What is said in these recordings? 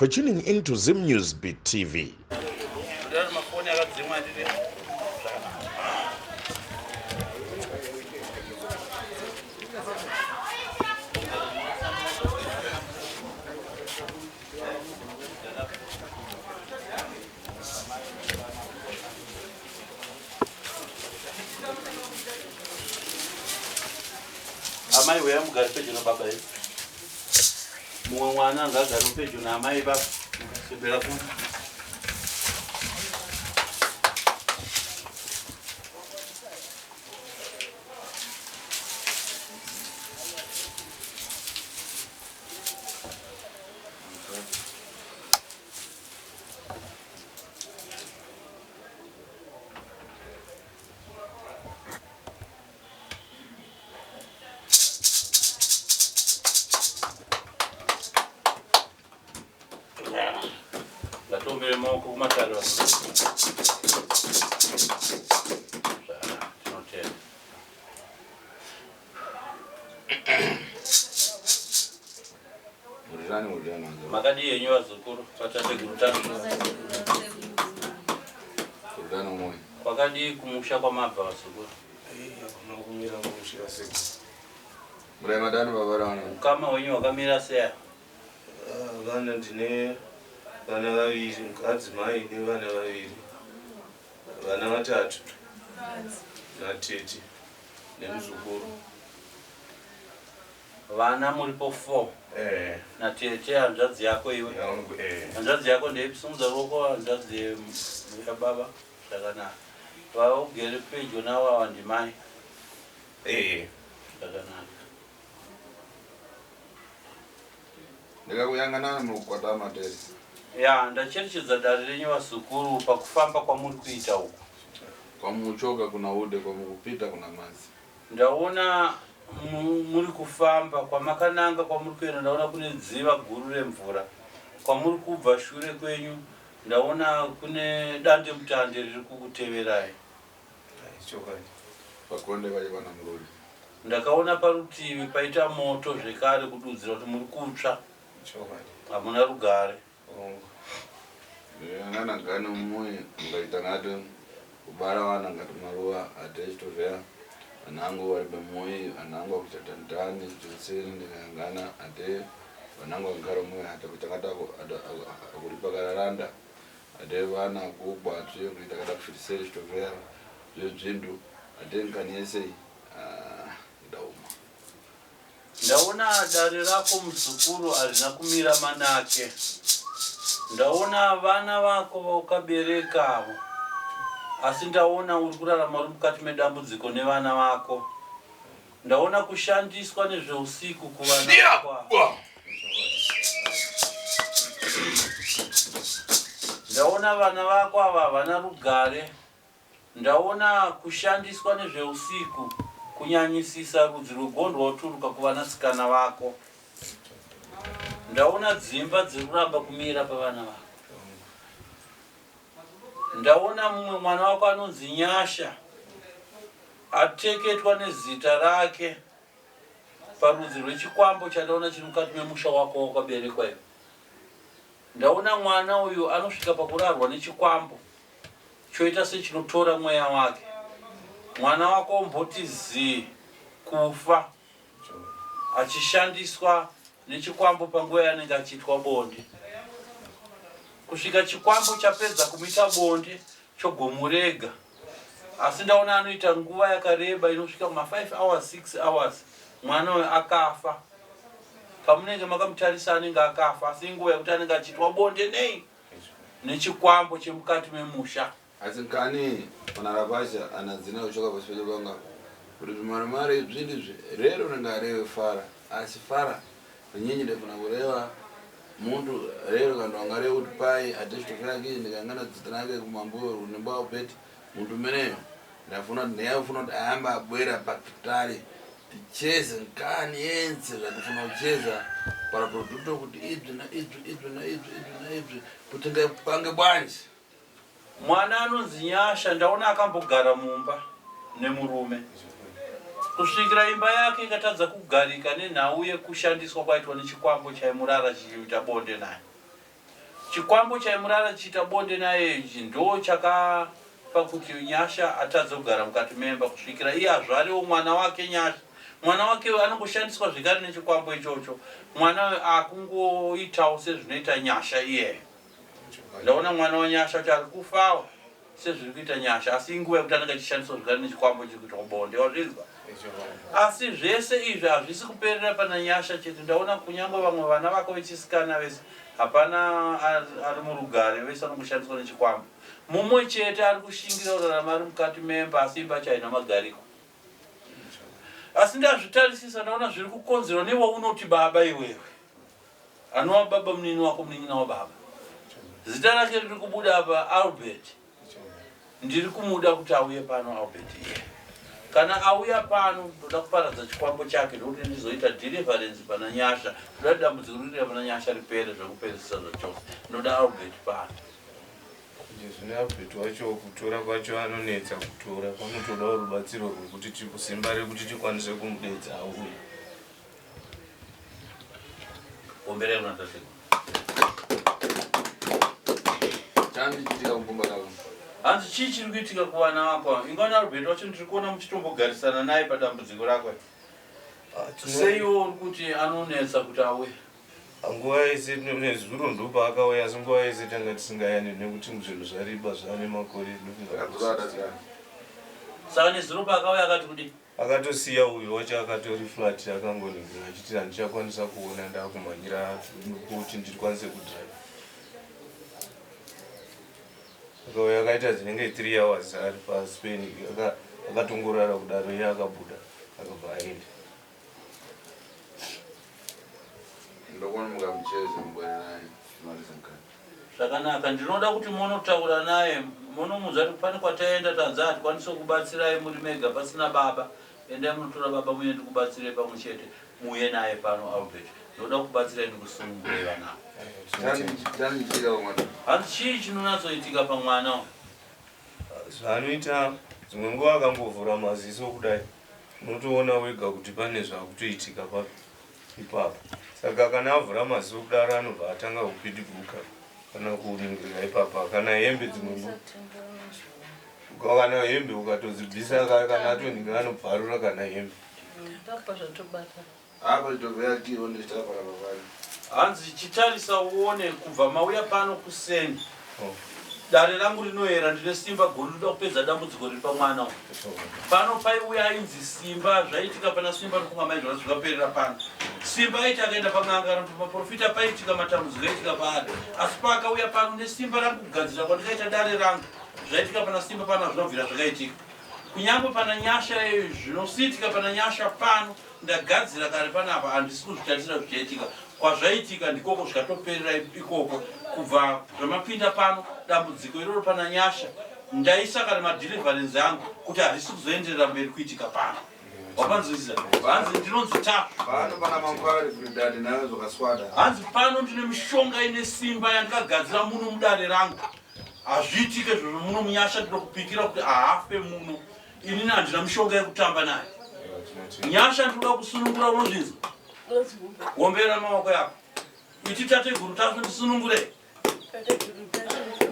for tuning in to Zim News Beat TV. Amai weya mugari pedyo nababa here? Mumwe mwana anga agari pedyo naamai baba. Swedera kuno. Ngatiomere maoko kumatare tinotenda. Makadii henyu vazukuru vatateguru tano. Kwakadii kumusha kwamabva vazukuru? Hakuna kumira mushe vasekuru. Murai madani baba rana. Ukama hwenyu hwakamira sei? Ah, vana ndine vana vaviri, mukadzi mai nevana vaviri. Vana vatatu natete nemuzukuru. Vana muripo 4 Eh, natete hanzvadzi yako iwe. yangu eh. Hanzvadzi yako ndeipi? Simudza ruoko hanzvadzi yababa. Zvakanaka. Vava ugere pedyo navo ava ndimai. Eh. Zvakanaka. Ndikakuyanganana mukukwata materi. Ya, ndacherechedza dare renyu vazukuru pakufamba kwamuri kuita uku. Kwamuchoka kuna ude, kwamukupita kuna mazi. Ndaona muri kufamba kwamakananga kwamuri kuenda, ndaona kune dziva guru remvura. Kwamuri kubva shure kwenyu ndaona kune dande mutande riri kukuteverai. Ai, chokwadi. Pakonde vaje vana mururi. Ndakaona parutivi paita moto zvekare kududzira kuti muri kutsva, Chokwadi. hamuna rugare. Hongu. Ndikayangana gani mumwe ngaita ngati kubara vana ngati maruva ate chitovhera vanangu vari pamoyi vanangu vakuchatantani chitsiri ndikayangana ate vanangu vakagara mumwe ate kuchakata akuripa kararanda ate vana kugwa ate kuita kada kufiriseri chitovhera zvezvindu ate nkani yese idauma. Ndaona dare rako muzukuru harina kumira manake. Ndaona vana vako vaukabereka avo, asi ndaona uri kurarama uri mukati medambudziko nevana vako. Ndaona kushandiswa nezveusiku kuvana vako ava. Ndaona vana vako ava havana rugare. Ndaona kushandiswa nezveusiku kunyanyisisa rudzi rwegondwa uturuka kuvanasikana vako. Ndaona dzimba dziri kuramba kumira pavana vako. Ndaona mumwe mwana wako anonzi Nyasha ateketwa nezita rake parudzi rwechikwambo chandaona chiri mukati memusha wako wakaberekwa iwe. Ndaona mwana uyu anosvika pakurarwa nechikwambo choita sechinotora mweya wake. Mwana wako omboti zii kufa achishandiswa nechikwambo panguva yaanenge achiitwa bonde. Kusvika chikwambo chapedza kumuita bonde chogomurega. Asi ndaona anoita nguva yakareba inosvika kuma 5 hours 6 hours mwana uyu akafa. Pamunenge makamutarisa anenge akafa, asi inguva yekuti anenge achiitwa bonde nei nechikwambo chemukati memusha. Asi nkani panarapasha anadzina kuchoka pasi pechopanga kuti zvimaremare izvi ndizvi rero rinenge arewe fara asi fara rinyinyi ndefuna kureva muntu rero kantu angareve kuti pai ate chitofera kii ndikangana dzita rake kumambuyo kunemba upeti muntu meneyo ndafuna kuti ndeyafuna kuti ayamba abwera pakitari ticheze nkani yense zvatifuna kucheza para produto kuti ibzi na ibzi ibzi na ibzi ibzi na ibzi kuti ngapange bwanji. Mwana anonzi Nyasha ndaona akambogara mumba nemurume kusvikira imba yake ikatadza kugarika nenhau yekushandiswa kwaitwa nechikwambo chaimurara chichiita bonde naye. Chikwambo chaimurara chichiita bonde naye ichi ndo chakapa kuti Nyasha atadze kugara mukati memba kusvikira iye azvarewo mwana wake Nyasha. Mwana wake uyu anongoshandiswa zvekare nechikwambo ichocho. Mwana uyu akungoitawo sezvinoita Nyasha iyeyo. Ndaona mwana waNyasha kuti ari kufawo sezviri kuita Nyasha asi inguva yekuti anenge achishandiswa zvekare nechikwambo chiri kuitwa bonde. Wazvinzwa? Asi zvese izvi hazvisi kuperera pana Nyasha chete. Ndaona kunyangwe vamwe vana vako vechisikana vese hapana ari murugare, vese vanongoshandiswa nechikwambo. Mumwe chete ari kushingira kurarama ari mukati memba asi imba yacho haina magariko. Asi ndazvitarisisa ndaona zviri kukonzerwa newaunoti baba iwewe. Anova baba munini wako munin'ina wababa. Zita rake riri kubuda apa Albert. Ndiri kumuda kuti auye pano Albert iye. Kana auya pano ndoda kuparadza chikwambo chake ndokuti ndizoita deliverance pana Nyasha. Ndoda dambudziko riri pana Nyasha ripere zvekupedzisa zvachose. Ndoda Albert pano. Zvine Albert wacho kutora kwacho anonetsa kutora panotodawo rubatsiro rwekuti simba rekuti tikwanise kumudedza auye. Omberai kuna tateguru. Chandichitika kumba kako. Hanzi chii chiri kuitika kuvana vako? Ingwana Albert wacho ndiri kuona muchitombogarisana naye padambudziko rako. Ah, Seiwo uri kuti anonetsa kuti auye. Nguva yese nezuro ndopaakauya asi nguva yese tanga tisingayani nekuti zvinhu zvariba zvane makore ndofunga. Saka nezuro paakauya akati kudii? Akatosiya uyu wacho akatori flat akangoningira achiti handichakwanisa kuona ndakumhanyira kuti ndikwanise kudrive. Saka uyu akaita dzinenge 3 hours ari paspain akatongorara kudaro iye akabuda akabva aenda. Ndokuona mukamucheza mubwere naye maliza mukati. Zvakanaka ndinoda kuti monotaura naye monomuudza kuti pane kwataenda tanzi hatikwanise kukubatsirai muri mega pasina baba endai munotora baba muye ndikubatsirei pamwe chete muuye naye pano Albert ndinoda kukubatsirai ndikusunungurei vana ava. Chanichitika pamwana. Hanzi chii chinonatsoitika pamwana uyu? Zvaanoita dzimwe nguva akangovhura maziso kudai unotoona wega kuti pane zvakutoitika papi ipapo saka kana avhura maziso kudaro anobva atanga kupidiguka kana kuningirira ipapa kana hembe dzimwe nguva kana hembe ukatodzibvisa kana atoningira anobvarura kana hembe Hanzi chitarisa uone kubva mauya pano kuseni. Oh. Dare rangu rinoera ndine simba guru ndoda kupedza dambudziko riri pamwana uyu. Pano paiuya ainzi Simba zvaiitika pana Simba ndofunga mai zvona zvikaperera pano. Simba aiti akaenda pan'anga kana kuti maprofita paiitika matambudziko aiitika paari. Asi paakauya pano nesimba rangu kugadzira kwandikaita dare rangu zvaiitika pana Simba pano hazvinobvira zvakaitika. Kunyangwe pana Nyasha zvinosiitika pana Nyasha pano Ndagadzira kare panapa handisi kuzvitarisira zvichaitika. Kwazvaitika ndikoko zvikatoperera ikoko kubva zvamapinda pano dambudziko iroro pana Nyasha ndaisa kare madeliverance angu kuti harisi kuzoenderera mberi kuitika pano. Wapanzwisisa? Hanzi ndinonzi Tasvu. Pano pana mangwari kuti nayo zvakaswada. Hanzi pano ndine mishonga ine simba yandakagadzira muno mudare rangu. Hazviitike izvozvo muno munyasha ndinokupikira kuti ahafe muno. Inini handina mishonga yekutamba nayo. Nyasha ndinoda kusunungura unozvinzwa? Wombera maoko yako. Iti tateguru Tasvu ndisunungure.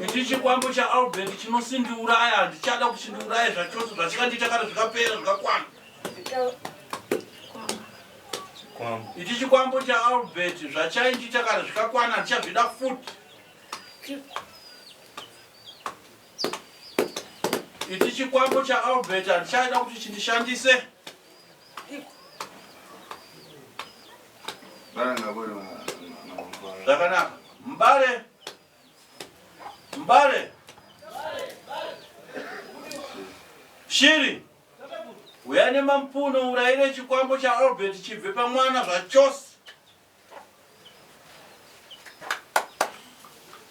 Iti chikwambo chaAlbert chinosindiuraya handichada kuti chindiuraye zvachose zvachikandiita kana zvikapera zvikakwana. Iti chikwambo chaAlbert zvachaindiita kana zvikakwana handichabvida futi. Ichi chikwambo chaAlbert handichaida kuti chindishandise. Zvakanaka. Mbare. Mbare. Shiri. Uya nemampuno uraire chikwambo chaAlbert chibve pamwana zvachose.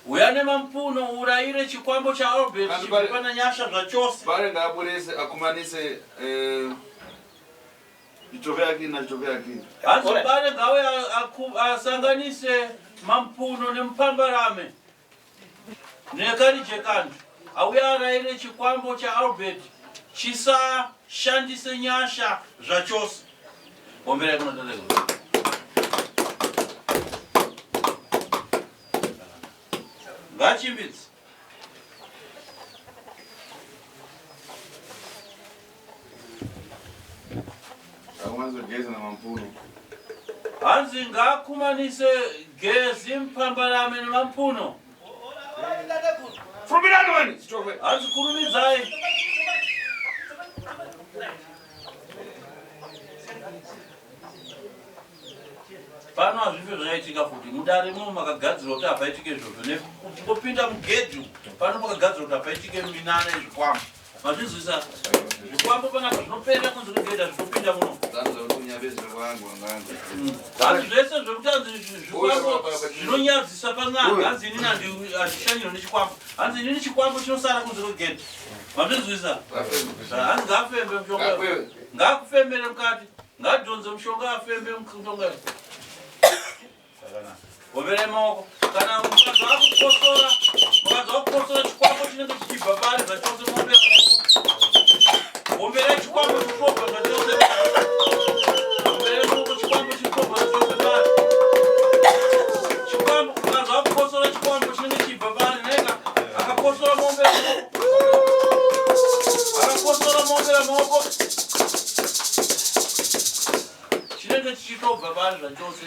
Uya nemampuno uraire chikwambo chaAlbert chibve pana Nyasha zvachose. Bare ngaaburese akumanise eh, chitove yakini nachitove yakini. Hanzi bare ngauye asanganise mampuno nemupambarame. Nekarijekandu auya araire chikwambo chaAlbert chisashandise nyasha zvachose. Omberai kuna Tateguru. Ngachimbidze. Awanzogeza namampuno. Hanzi ngaakumanise Gezi Mpambarame neMampuno. Fumirani wani. Stop. Hanzi kurumidzai. Pano hazvife zvakaitika futi mudare muno makagadzirwa kuti hapaitike izvozvo nekungopinda mugedhi pano pakagadzirwa kuti hapaitike minana yezvikwambo mazvinzwisa zvikwambo panapa zvinoperera kunze kwegedhi hazvitopinda muno hanzi zvese zvekuti hanzi zvikwambo zvinonyadzisa pan'anga hanzi inini handishanyirwe nechikwambo hanzi inini chikwambo chinosara kunze kwegedhi mazvinzwisa hanzi ngaafembe mushonga ngaakufembere mukati Ngadhonze mushonga afembe mushonga. Goverei maoko. Kana mukadzi akukosora, mukadzi akukosora chikwambo chinenge chichibva paari zvachose mombera maoko. Gomberai chikwambo chitobva zvachose. Gomberai maoko chikwambo chitobva zvachose paari. Chikwambo mukadzi akukosora chikwambo chinenge chichibva paari neka akakosora mombera maoko. Akakosora mombera maoko. Chinenge chichitobva paari zvachose.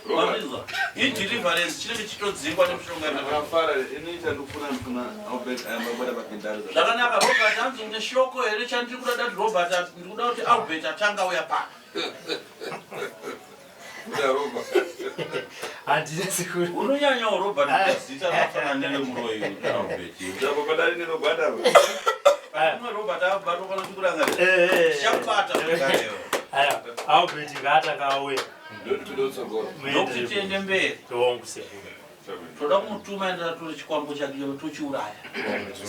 Mazvinzwa? Ideliverance chinenge chichitodzingwa nemishonga Akafara inoita ndikufuna ndifuna Albert ayamba kubata pakendaro. Zvakanaka Robert hanzi une shoko here chandiri kuda dati Robert ndiri kuda kuti Albert atanga uya pano. Kuda Robert. Handina sekuru. Unonyanyawo Robert zita rakafanana neremuroyi Albert. Apo padari nerobata apa. Umwe Robert abatwa kana chikurangarira. Eh, eh. Tichakubata zvakarewo. Aya, Albert ngaatanga auya. Ndokuti tiende mberi. Tongu sekuru. Toda kumutuma enda atore chikwambo chake tochiuraya.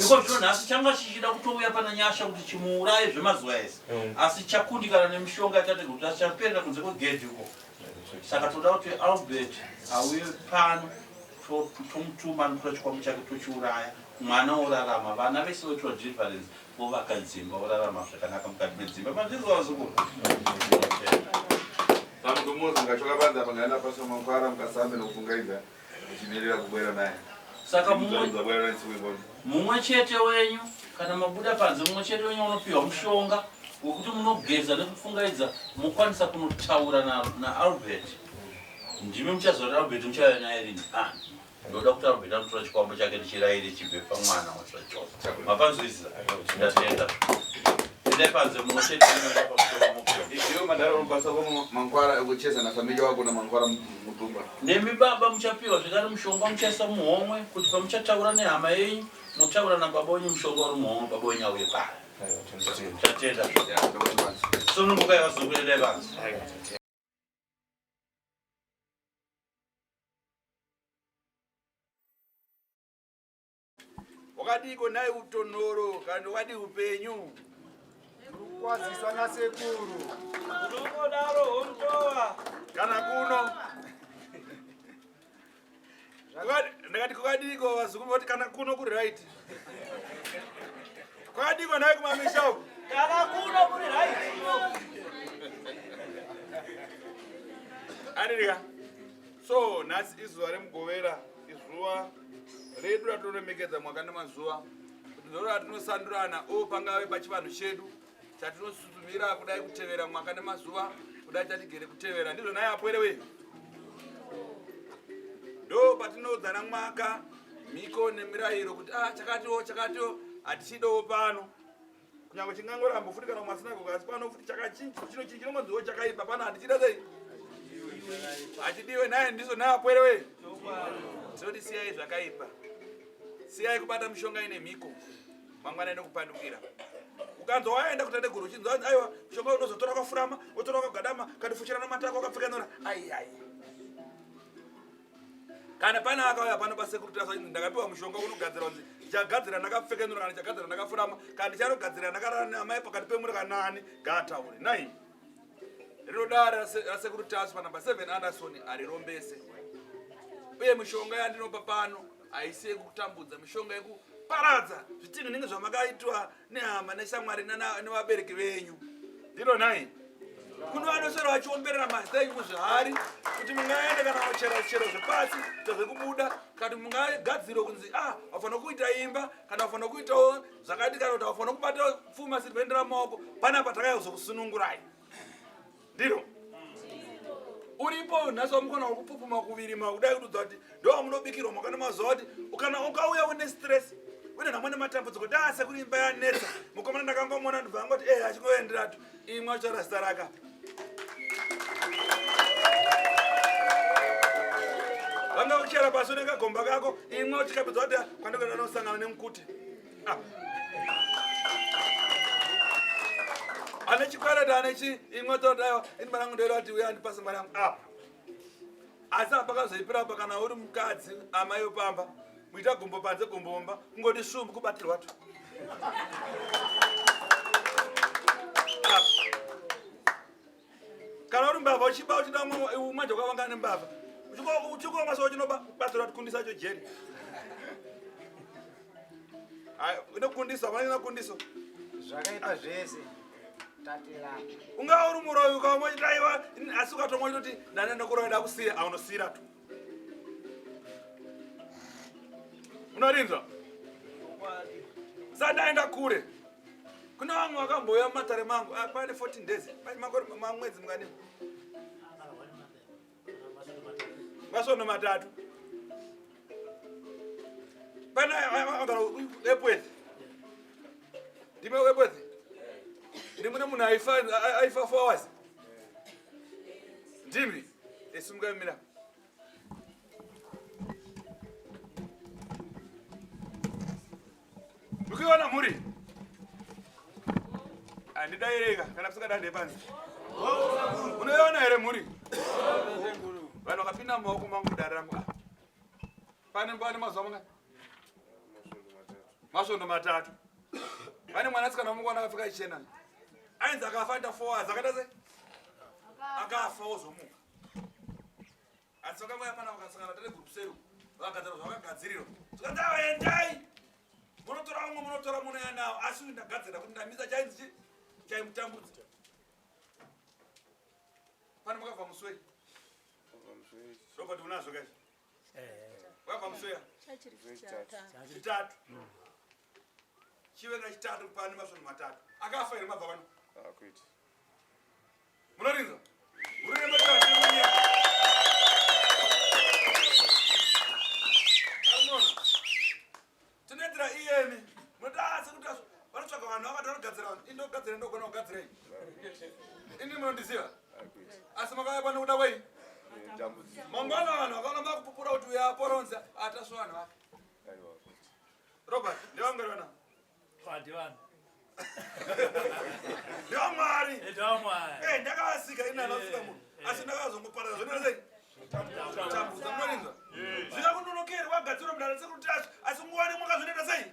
Iko zvino nhasi changa chichida kutouya pana Nyasha kuti chimuuraye zvemazuva ese. Asi chakundikana nemishonga chate kuti achaperera kunze kwegedhi uko. Saka toda kuti Albert auye pano tomutuma anotora chikwambo chake tochiuraya mwana orarama vana vese voitwa deliverance vovaka dzimba vorarama zvakanaka mukati medzimba mazvinzwa vazukuru. Pamutomuzi ngachoka panze apa ngaenda pasi mankwara mukasambe nokufungaidza uchimirira kubwera naye. Saka mumwe chete wenyu kana mabuda panze mumwe chete wenyu unopiwa mushonga wekuti munogeza nekupfungaidza mokwanisa kunotaura naAlbert na ndimi muchaziva kuti Albert muchauya naye rini ah, ndoda kuti Albert anotora chikwambo chake ndichiraire chibve pamwana wazvachose mapanzwisisa ndatenda endai panze mumwe chete unoenda pamushonga mopiwa Iwe madhara unokwanisa kuva mankwara ekucheza nafamili wako namankwara mutumba. Nemi baba muchapiwa zvekare mushonga muchaisa muhomwe kuti pamuchataura nehama yenyu motaura nababa wenyu mushonga uri muhomwe baba wenyu auye pari. Tatenda. Sunungukai vazukuru endai panze. Wakadiko nhai utonhoro kana wakadii upenyu? Kwaziswa nasekuru. Unongodaro homtowa. Kana kuno. Ndakati kwakadiko vazukuru voti kana kuno kuri right. Kwakadiko nhai kumamisha uku? Kana kuno kuri right. Andirika. So nhasi izuva remugovera izuva redu ratinoremekedza mwaka nemazuva kuti ndoro ratinosandurana o pangave pachivanhu chedu chatinosuzumira kudai kutevera mwaka nemazuva kudai chatigere kutevera ndizvo naye apwere wee ndo patinoudzana mwaka mhiko nemirayiro kuti ah chakatiwo chakatiwo hatichidowo pano kunyange chingangoramba futi kana kumasinagoga asi pano futi chakachinja chino chinhu chinongonziwo chakaipa pano hatichida sei hachidiwe naye ndizvo naye apwere wee tinoti siyai zvakaipa siyai kubata mishonga ine mhiko mangwana inokupandukira ukanzwa waenda kutateguru uchinzwa aiwa mushonga unozotora wakafurama wotora wakagadama katifushira namatako wakapfeka nora aiai kana pane akauya pano pasekuru tasa ndakapiwa mushonga unogadzira kunzi ndichagadzira ndakapfekenura kana ndichagadzira ndakafurama kana ndichanogadzira ndakarara naamai pakati pemuri kana ani ngaataure nai rinodare rasekuru tasu panumber 7 anderson harirombese uye mishonga yandinopa pano haisi yekutambudza mishonga yekuparadza zvitinhingi zvamakaitwa nehama neshamwari nevabereki venyu ndiro nhai Kuno vanoswera vachiomberera mazita enyu muzvihari kuti mungaende kana kuchera chero zvepasi zvekubuda kana mungagadzirwe kunzi ah wafanira kuita imba kana wafanira kuitawo zvakati kana kuti wafanira kubata pfuma siri kuendera maoko panapa takauya kuzokusunungurai. Ndiro. Uripo nhasi wamukona wekupupuma kuvirima kudai kutudza kuti ndowamunobikirwa makana mazuva kuti kana ukauya une stress une nhamo nematambudziko daa sekuri imba yanetsa mukomana ndakangomuona ndibva angoti eh achingoenderatu imwe achaura zita raka vanga kuchera pasi une kagomba kako imwe uchikapedza kuti kwandikuenda nosangana nemukute ah. ane chikwereti ane chi imwe todaiwa ini mari yangu ndoida kuti uya andipase mari yangu apa asi apakazoipira apa kana uri mukadzi amai wepamba muita gumbo panze gumbo mumba kungoti svumbu kubatirwa tu kana uri mbavha uchiba uchida manje kwavanga nembavha uchikoma so uchinoba kubatirwa tikundisa cho jeri inokundiso hapana inokundiso zvakaipa zvese tatirana ungaa uri muroyi ukaoma uchitaiwa asi ukatomwa uchitoti ndane ndokuroya ndakusiya aunosiyira tu unorinzwa sandaenda kure kune vamwe vakambouya mumatare mangu ah, pane 14 days makore mamwedzi mukani masvondo matatu pane agara epweth ndime epweth ndimune munhu aifa 4 hours ndimi esimuka mira Mukuiona mhuri? Handidaireka kana kusingada panze. Unoiona here mhuri? Vanhu vakapinda mumaoko mangu dare rangu. Ah. Pane pane mazuva mangani? Masvondo matatu. Pane mwanasikana mukwana akapfeka chichena. Ainzi akafa aita 4 hours akaita sei? Akafa ozomuka. Asi vakangouya pana vakasangana tane group seru vakagadzira zvavakagadzirirwa. Zvikanzi awa endai munotora vamwe munotora munouya nawo asi uyu ndagadzira kuti ndamisa chainzi chi chaimutambudza. Pane makabva muswei. Robert unazvo kaizvi. Wakabva musweya? Chitatu. Chive kachitatu pane masvondo matatu. Akafa here mabva pano? Akuiti. Munorinzwa? Tinoitira iyemi. Munoda sekuti vanotsvaga vanhu vakati vanogadzira vanhu. Ini ndogadzira ndogona kugadzira ini. Ini munondiziva? Asi makauya pano kuda kwei? Mangwana vanhu vakaona makupupura kuti uya aporonza atasva vanhu vake. Robert, ndewangari vana. Vanhu. Ndewamwari. Ndewamwari. Eh, ndakavasika ini andasika munhu. Asi ndakazongoparara zvinoita sei? Tambudza munorinzwa. Zvikakunonokeri wagadzirwa mudare sekuti tasha asi nguva nemwaka zvinoita sei?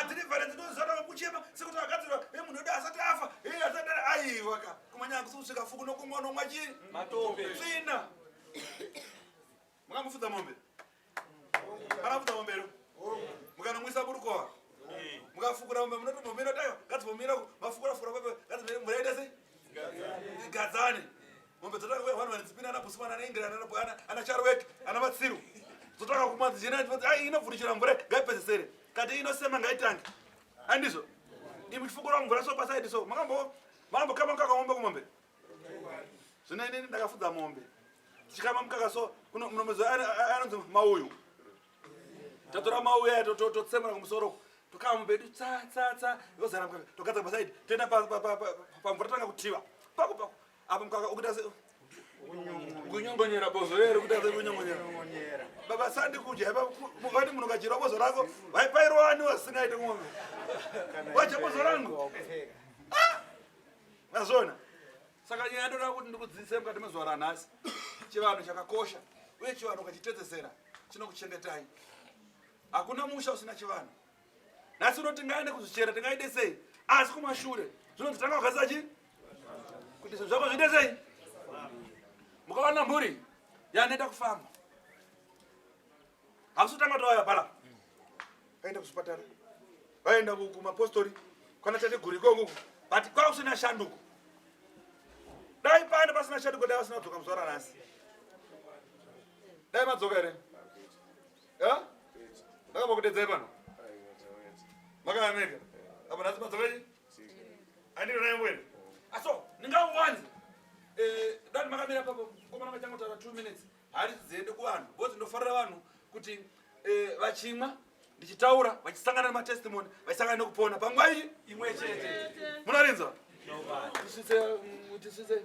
Adhirivhare dzinozara kuchema sekuti agadzirwa eh munhu wedu asati afa eh asati aiwa ka kumanya kusvika fuku nokumwa nomwa chii? Matope. Tsvina. Mukamufudza mombe? Panafudza mombe here? Mukanomwisa burukova? Mukafukura mombe munoti mombe inotayo ngadzibomira mafukura fukura mombe ngadzimire mvura ite sei? Igadzane. Mombe dzotanga kuuya vanhu vanedzipina ana Botswana ana England ana Bwana ana Charwek ana Matsiru. Dzotanga kumwa dzichena dzoti ai inovhurichira mvura ngaipedzesere. Kati inosema ngaitange. Handizvo? Imi muchifukura mvura so pasaidi so makambo makambokama mukaka mombe kumombe? Zvino inini ndakafudza mombe. Tichikama mukaka so kuno munombezo anonzi mauyu. Tatora mauyu aya totsemura kumusoro. Tokama mombe yedu tsa tsa tsa yozara mukaka togadza pasaidi toenda pamvura tanga kutiva. Pako pako. Apa mukaka ukuita se kunyongonyera bozo rero kuita se kunyongonyera. Baba sandi kudya vati munhu ukachirwa bozo rako vaipairwani vasingaite kumombe. Wacha bozo rangu. Ah! Mazviona? Saka nyaya ndoda kuti ndikudzidzise mukati mezuva ranhasi. Chivanhu chakakosha uye chivanhu ukachitedzesera chinokuchengetai. Hakuna musha usina chivanhu. Nhasi uno tingaende kuzvichera tingaite sei? Asi kumashure zvinonzi tanga kugadzira chi kuti zvinhu zvako zviite sei? Mukaona mhuri yaneta kufamba hakusi kutanga tauya pala vaenda kuzvipatara vaenda kumapostori kwana tateguru ikoko but kwakusina shanduko. Dai pano pasina shanduko dai vasina kudzoka muzuva ranhasi. Dai madzoka here? Eh? Ndakambokudedzai pano. Makauya mega. Apo nhasi madzoka chi? Andiro naye mbwene. Aso, ndingawanze. Eh, dai makamira papo, komana machangotaura 2 minutes. Hari dziende kuvanhu. Because ndinofarira vanhu kuti eh, vachimwa ndichitaura vachisangana nematestimony vachisangana nekupona panguva iyi imwe chete. Munorinzwa? Tisvitse tisvitse.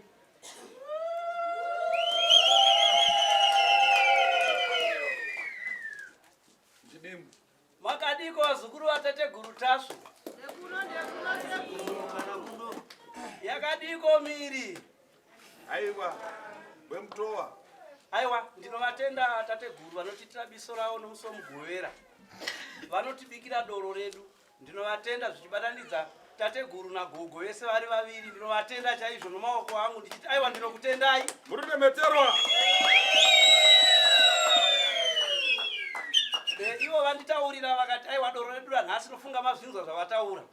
Chidimbu. Makadiko vazukuru vatateguru Tasvu? Yakadiko miri? Aiwa, wemutowa. Aiwa, ndinovatenda tateguru vanotiitira biso ravo nomusi weMugovera. Vanotibikira doro redu. Ndinovatenda zvichibatanidza tateguru nagogo vese vari vaviri. Ndinovatenda chaizvo nomaoko angu ndichiti aiwa ndinokutendai. Muri kunemeterwa. Eh, ivo vanditaurira vakati aiwa doro redu ranhasi nofunga mazvinzwa zvavataura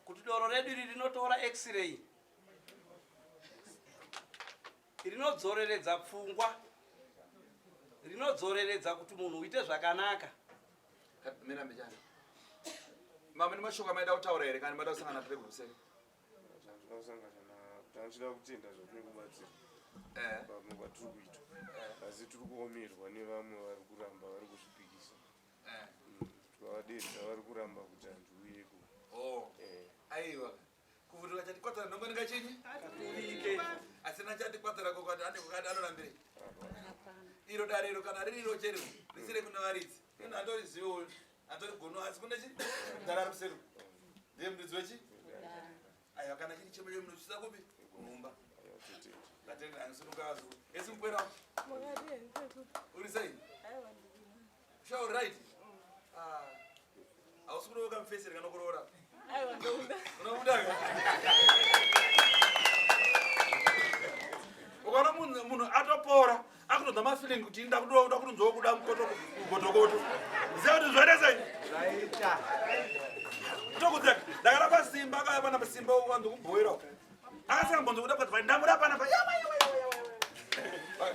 kuti doro redu iri rinotora x-ray rinodzoreredza pfungwa rinodzoreredza kuti munhu uite zvakanaka. Mira mbichana. Mama nemashoko amaida kutaura here kana maida kusangana tiri kuruseri? Tanochida kutenda zvatiri kubatsira Eh. pamwe kwatiri kuitwa asi tiri kuomerwa nevamwe vari kuramba vari kuzvipikisa. Eh. Tikavadeedza vari kuramba kuti handiuyeko. Oh. Aiwa. Kuvhurira chati kwatsara ndongoninga chinyi? Katurike. Asina chati kwatsara kokati ane kokati anorambirei? Iro dare iro kana riri iro chero risiri kune varidzi. Ini handoriziwo handori gono asi kune chi mudhara ari kuseri. Ndiye muridzi wechi? Aiwa kana chiri chemo chemo munochisa kupi? Kumba. Ndatenda anisunuka vazu. Esi mukwera. Uri sei? Sure right. Ah. Hausi kuroora mufeseri kana kuroora? Aiwa ndoda. Unobuda ka? Ukaona munhu munhu atopora akutonzwa mafeeling kuti inda kuda kutonzwa kuda mukoto gotokoto. Ziva kuti zvaita sei? Zvaita. Tokudza ndakarapa simba akauya pana simba wanzo kubhoera. Akasangambonzo kuda kuti ndamuda pana pa. Yawa yawa yawa yawa.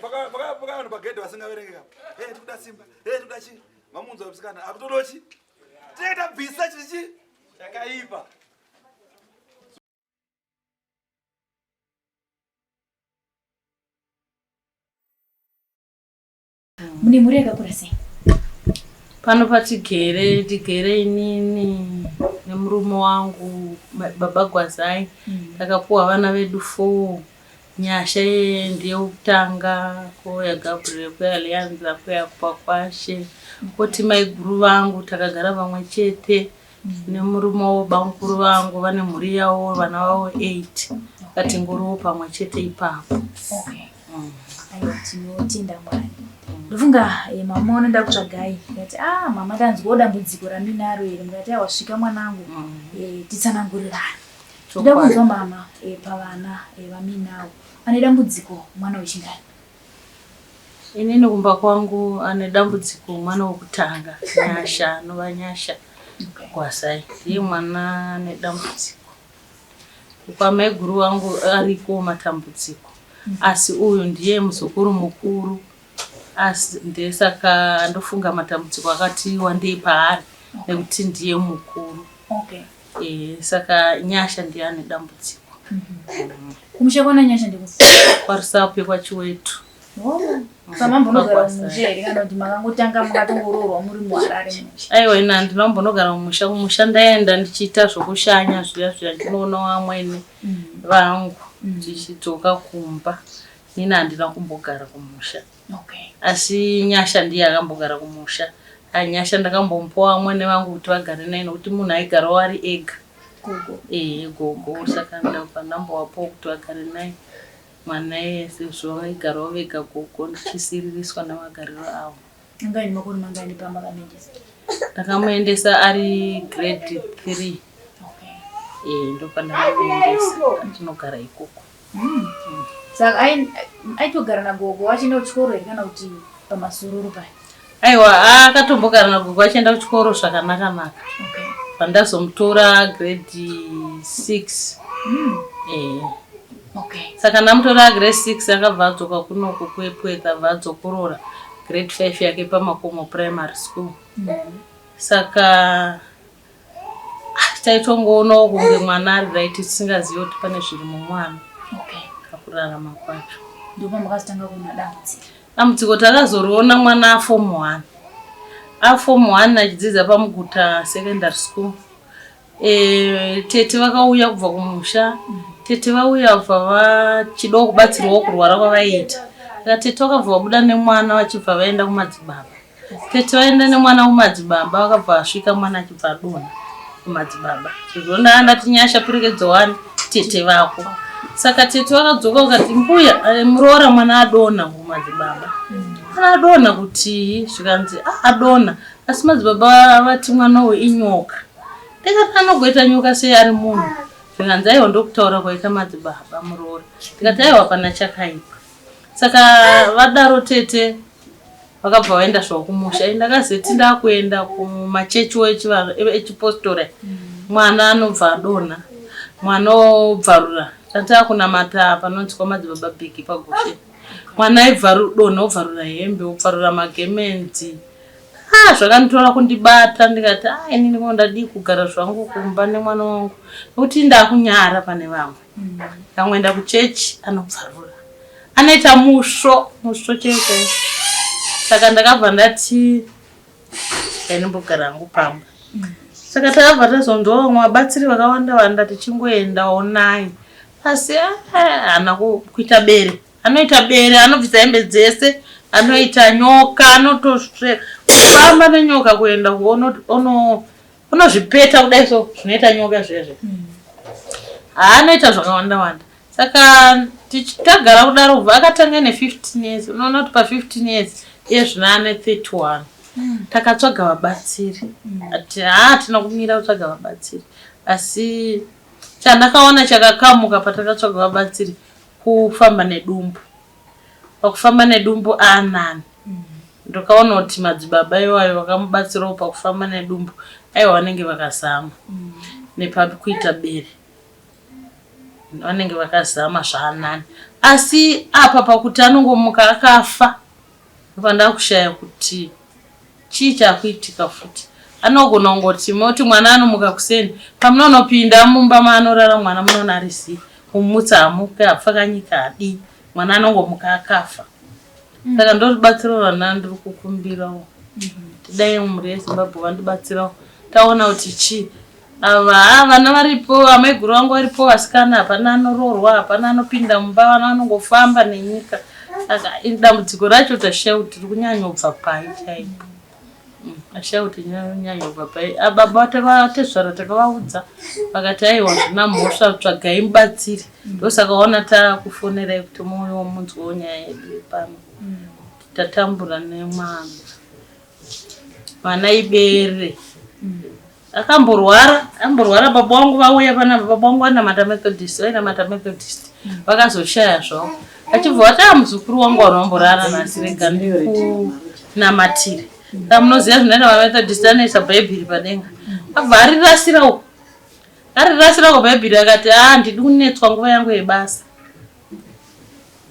Paka paka paka vanhu pagedhe vasingaverengeka. Eh tikuda simba. Eh tikuda chi. Mamunzwa musikana akutodochi. Tinenge tabvisa chichi chakaipa. Mune mhuri yakakura sei? Pano patigere tigere inini nemurume wangu baba Gwazai. Takapuwa vana vedu 4. Nyasha iyeye ndiye wekutanga, kouya Gabriel, kouya Leanza, kouya Kupakwashe, koti maiguru vangu takagara pamwe chete nemurume wavo bamukuru vangu vane mhuri yavo vana vavo 8 katingoriwo pamwe chete ipapo. Okay. Aiwa tinotenda Mwari. Ndofunga eh, mama unoenda kutsvagai ndikati ah mama ndanzwawo dambudziko randinaro iri mukati aiwa svika mwanangu eh, titsanangurirane. Ndoda kunzwa mama eh, pavana eh, vaminawo ane dambudziko mwana wechingani? Inini kumba kwangu ane dambudziko mwana wekutanga Nyasha anova Nyasha Gwasai ndiye mwana ane dambudziko. Kwamaiguru wangu ariko matambudziko asi uyu ndiye muzukuru mukuru asi ndesaka ndofunga matambudziko akati wandei paari nekuti ndiye mukuru. Okay. E, saka Nyasha ndiye ane dambudziko. Kumusha kwana Nyasha ndikupi? KwaRusape kwaChiwetu. Oh. Samambonogara mumusha here kana kuti makangotanga makatongoroorwa muri muHarare musha? Aiwa ini handina kumbonogara mumusha. Kumusha ndaenda ndichiita zvokushanya zviya zviya ndinoona vamwene vangu ndichidzoka kumba. Ini handina kumbogara kumusha. Okay. Asi Nyasha ndiye akambogara kumusha. Nyasha ndakambomupa vamwene vangu kuti vagare naye nokuti munhu aigarawo ari ega. Gogo. Ehe gogo saka ndabva ndambovapawo kuti vagare naye mwana iyeye sezvo vaigarawo vega gogo ndichisiririswa nemagariro avo. Anga aine makore mangani pamakamuendesa? Ndakamuendesa ari grade 3. Okay. Eh ndopandakamuendesa achinogara ikoko. Saka aitogara nagogo achienda kuchikoro here kana kuti pamasururu paya? Aiwa akatombogara nagogo achienda kuchikoro zvakanaka naka. Okay. Pandazomutora grade 6. Eh. Okay. Saka ndamutora grade 6 akabva adzoka kunoku kuEpworth abva adzokorora grade 5 yake paMakomo Primary School. Saka ah, taitongoonawo kunge mwana ari right tisingazivi kuti pane zviri mumwana. Okay. Pakurarama kwacho. Ndipo makazotanga kuona dambudziko. Dambudziko takazoriona mwana aform 1. Aform 1 achidzidza paMuguta Secondary School. E, tete vakauya kubva kumusha tete vauya bva vachidawo kubatsirwawo kurwara kwavaiita saka tete vakabva vabuda nemwana vachibva vaenda kumadzibaba tete vaenda nemwana kumadzibaba vakabva vasvika mwana achibva adonha kumadzibaba sezvo ndaa ndati nyasha perekedzo wani tete vako saka tete vakadzoka vakati mbuya eh, muroora mwana adonha kumadzibaba mwana adonha kutii zvikanzi ah, adonha asi madzibaba vati mwana uyu inyoka ndikati anogoita nyoka sei ari munhu zvikanzi aiwa ndokutaura kwaita madzibaba muroora ndikati aiwa hapana chakaipa saka vadaro tete vakabva vaenda zvavo kumusha ndakazoti ndakuenda kumachechi echipostora mwana anobva adonha mwana obvarura tatakunamata panonzi kwamadzibaba bhigi pagoshe mwana aibva donha obvarura hembe obvarura magemenzi Ah, zvakanditora kundibata ndikati ah, inini ko ndadii kugara zvangu kumba nemwana wangu nekuti ndakunyara pane vamwe Ndamwenda kuchechi anobvarura anoita musvo musvo chaiwo chaiwo saka ndakabva ndati ndaimbogara hangu pamba saka takabva tazonzwa vamwe vabatsiri vakawanda wanda tichingoenda onai asi ah, haana kuita bere anoita bere anobvisa hembe dzese anoita nyoka anotosve kufamba nenyoka kuenda unozvipeta kudai so zvinoita nyoka zvezve haanoita zvakawanda wanda saka tagara kudaro kubva akatanga ne 15 years unoona kuti pa 15 years iye zvino ane 31 takatsvaga vabatsiri ati haa hatina kumira kutsvaga vabatsiri asi chandakaona chakakamuka patakatsvaga vabatsiri kufamba nedumbu pakufamba nedumbu aanani Ndakaona kuti madzibaba iwayo vakamubatsirawo pakufamba nedumbu aiwa vanenge vakazama nepakuita bere vanenge vakazama zvaanani asi apa pakuti anongomuka akafa ndopandakushaya kuti chii chakuitika futi anogona kungoti moti mwana anomuka kuseni pamunonopinda mumba maanorara mwana munoona ari zii kumutsa hamuke hapfakanyika hadii mwana anongomuka akafa saka ndorubatsiro rwanda ndiri kukumbirawo tidai mhuri yezimbabwe vandibatsirawo taona kuti chii ava haa vana varipo amaiguru vangu varipo vasikana hapana anoroorwa hapana anopinda mumba vana vanongofamba nenyika saka dambudziko racho tashaya kuti tiri kunyanyobva pai chaipo Ashaya kuti nyanyobva pai. Ah, baba vatezvara takavaudza vakati aiwa zvina mhosva tsvagai mubatsiri. Ndosaka waona takufonerai kuti muuyewo munzwewo nyaya yedu yepano. Tatambura nemwana. Mwana ibere. Akamborwara, amborwara baba wangu vauya panapa, baba wangu vanamata Methodist, vainamata Methodist. Vakazoshaya zvavo. Achibva vati ah muzukuru wangu anomborara nhasi rega ndikunamatire. Saka munoziva zvinoita vaMethodist anoisa bhaibheri padenga. Abva arirasira uko. Arirasira uko bhaibheri akati ah handidi kunetswa nguva yangu yebasa.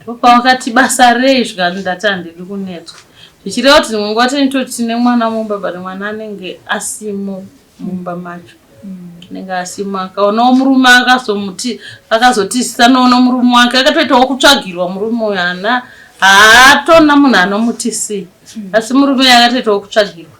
Ndopawakati basa rei zvikanzi ndati handidi kunetswa. Zvichireva kuti dzimwe nguva tinenge toti tine mwana mumba but mwana anenge asimo mumba macho. Anenge asimo akaonawo murume akazomuti akazotizisa noona murume wake akatoitawo kutsvagirwa murume uyu haana haatona munhu anomuti asi murume akatoitawo kutsvagirwa.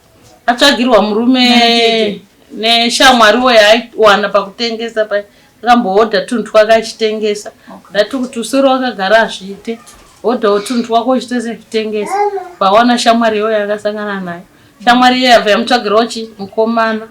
Atsvagirwa murume neshamwariwo yaaiwana pakutengesa paya akambohodha tunhu twake achitengesa ndati kuti usoro wakagara hazviite hodhawo tunhu twako uchitese kutengesa pawana shamwari iyoyo yakasangana nayo shamwari iyoyo yabva yamutsvagirawo chi mukomana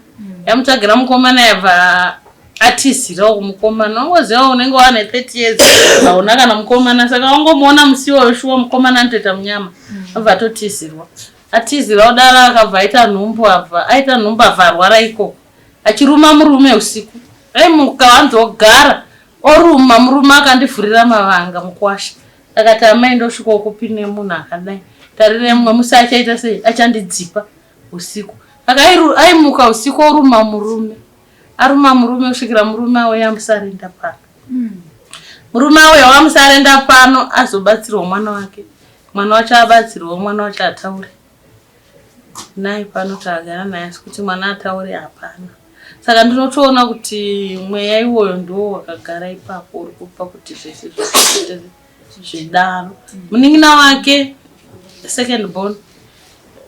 yamutsvagira mukomana yabva atizirawo kumukomana wangoziva unenge wane 30 years hauna kana mukomana saka wangomuona musi iwoyo shuwa mukomana anotoita munyama abva atotizirwa atizira kudaro akabva aita nhumbu abva aita nhumbu abva arwara ikoko achiruma murume usiku aimuka wanzi ogara oruma murume akandivhurira mavanga mukwasha akati amai ndosvikawo kupi nemunhu akadai tarire mumwe musi achaita sei achandidzipa usiku saka aimuka usiku oruma murume aruma murume kusvikira murume auya musarinda pano. Murume auya wamusarenda pano azobatsirwa mwana wake. Mwana wacho abatsirwa mwana wacho ataure. Naye pano tagara naye asi kuti mwana ataure hapana. Saka ndinotoona kuti mweya iwoyo ndiwo wakagara ipapo uri kupa kuti zvese zvese zvidaro. Munin'ina wake second born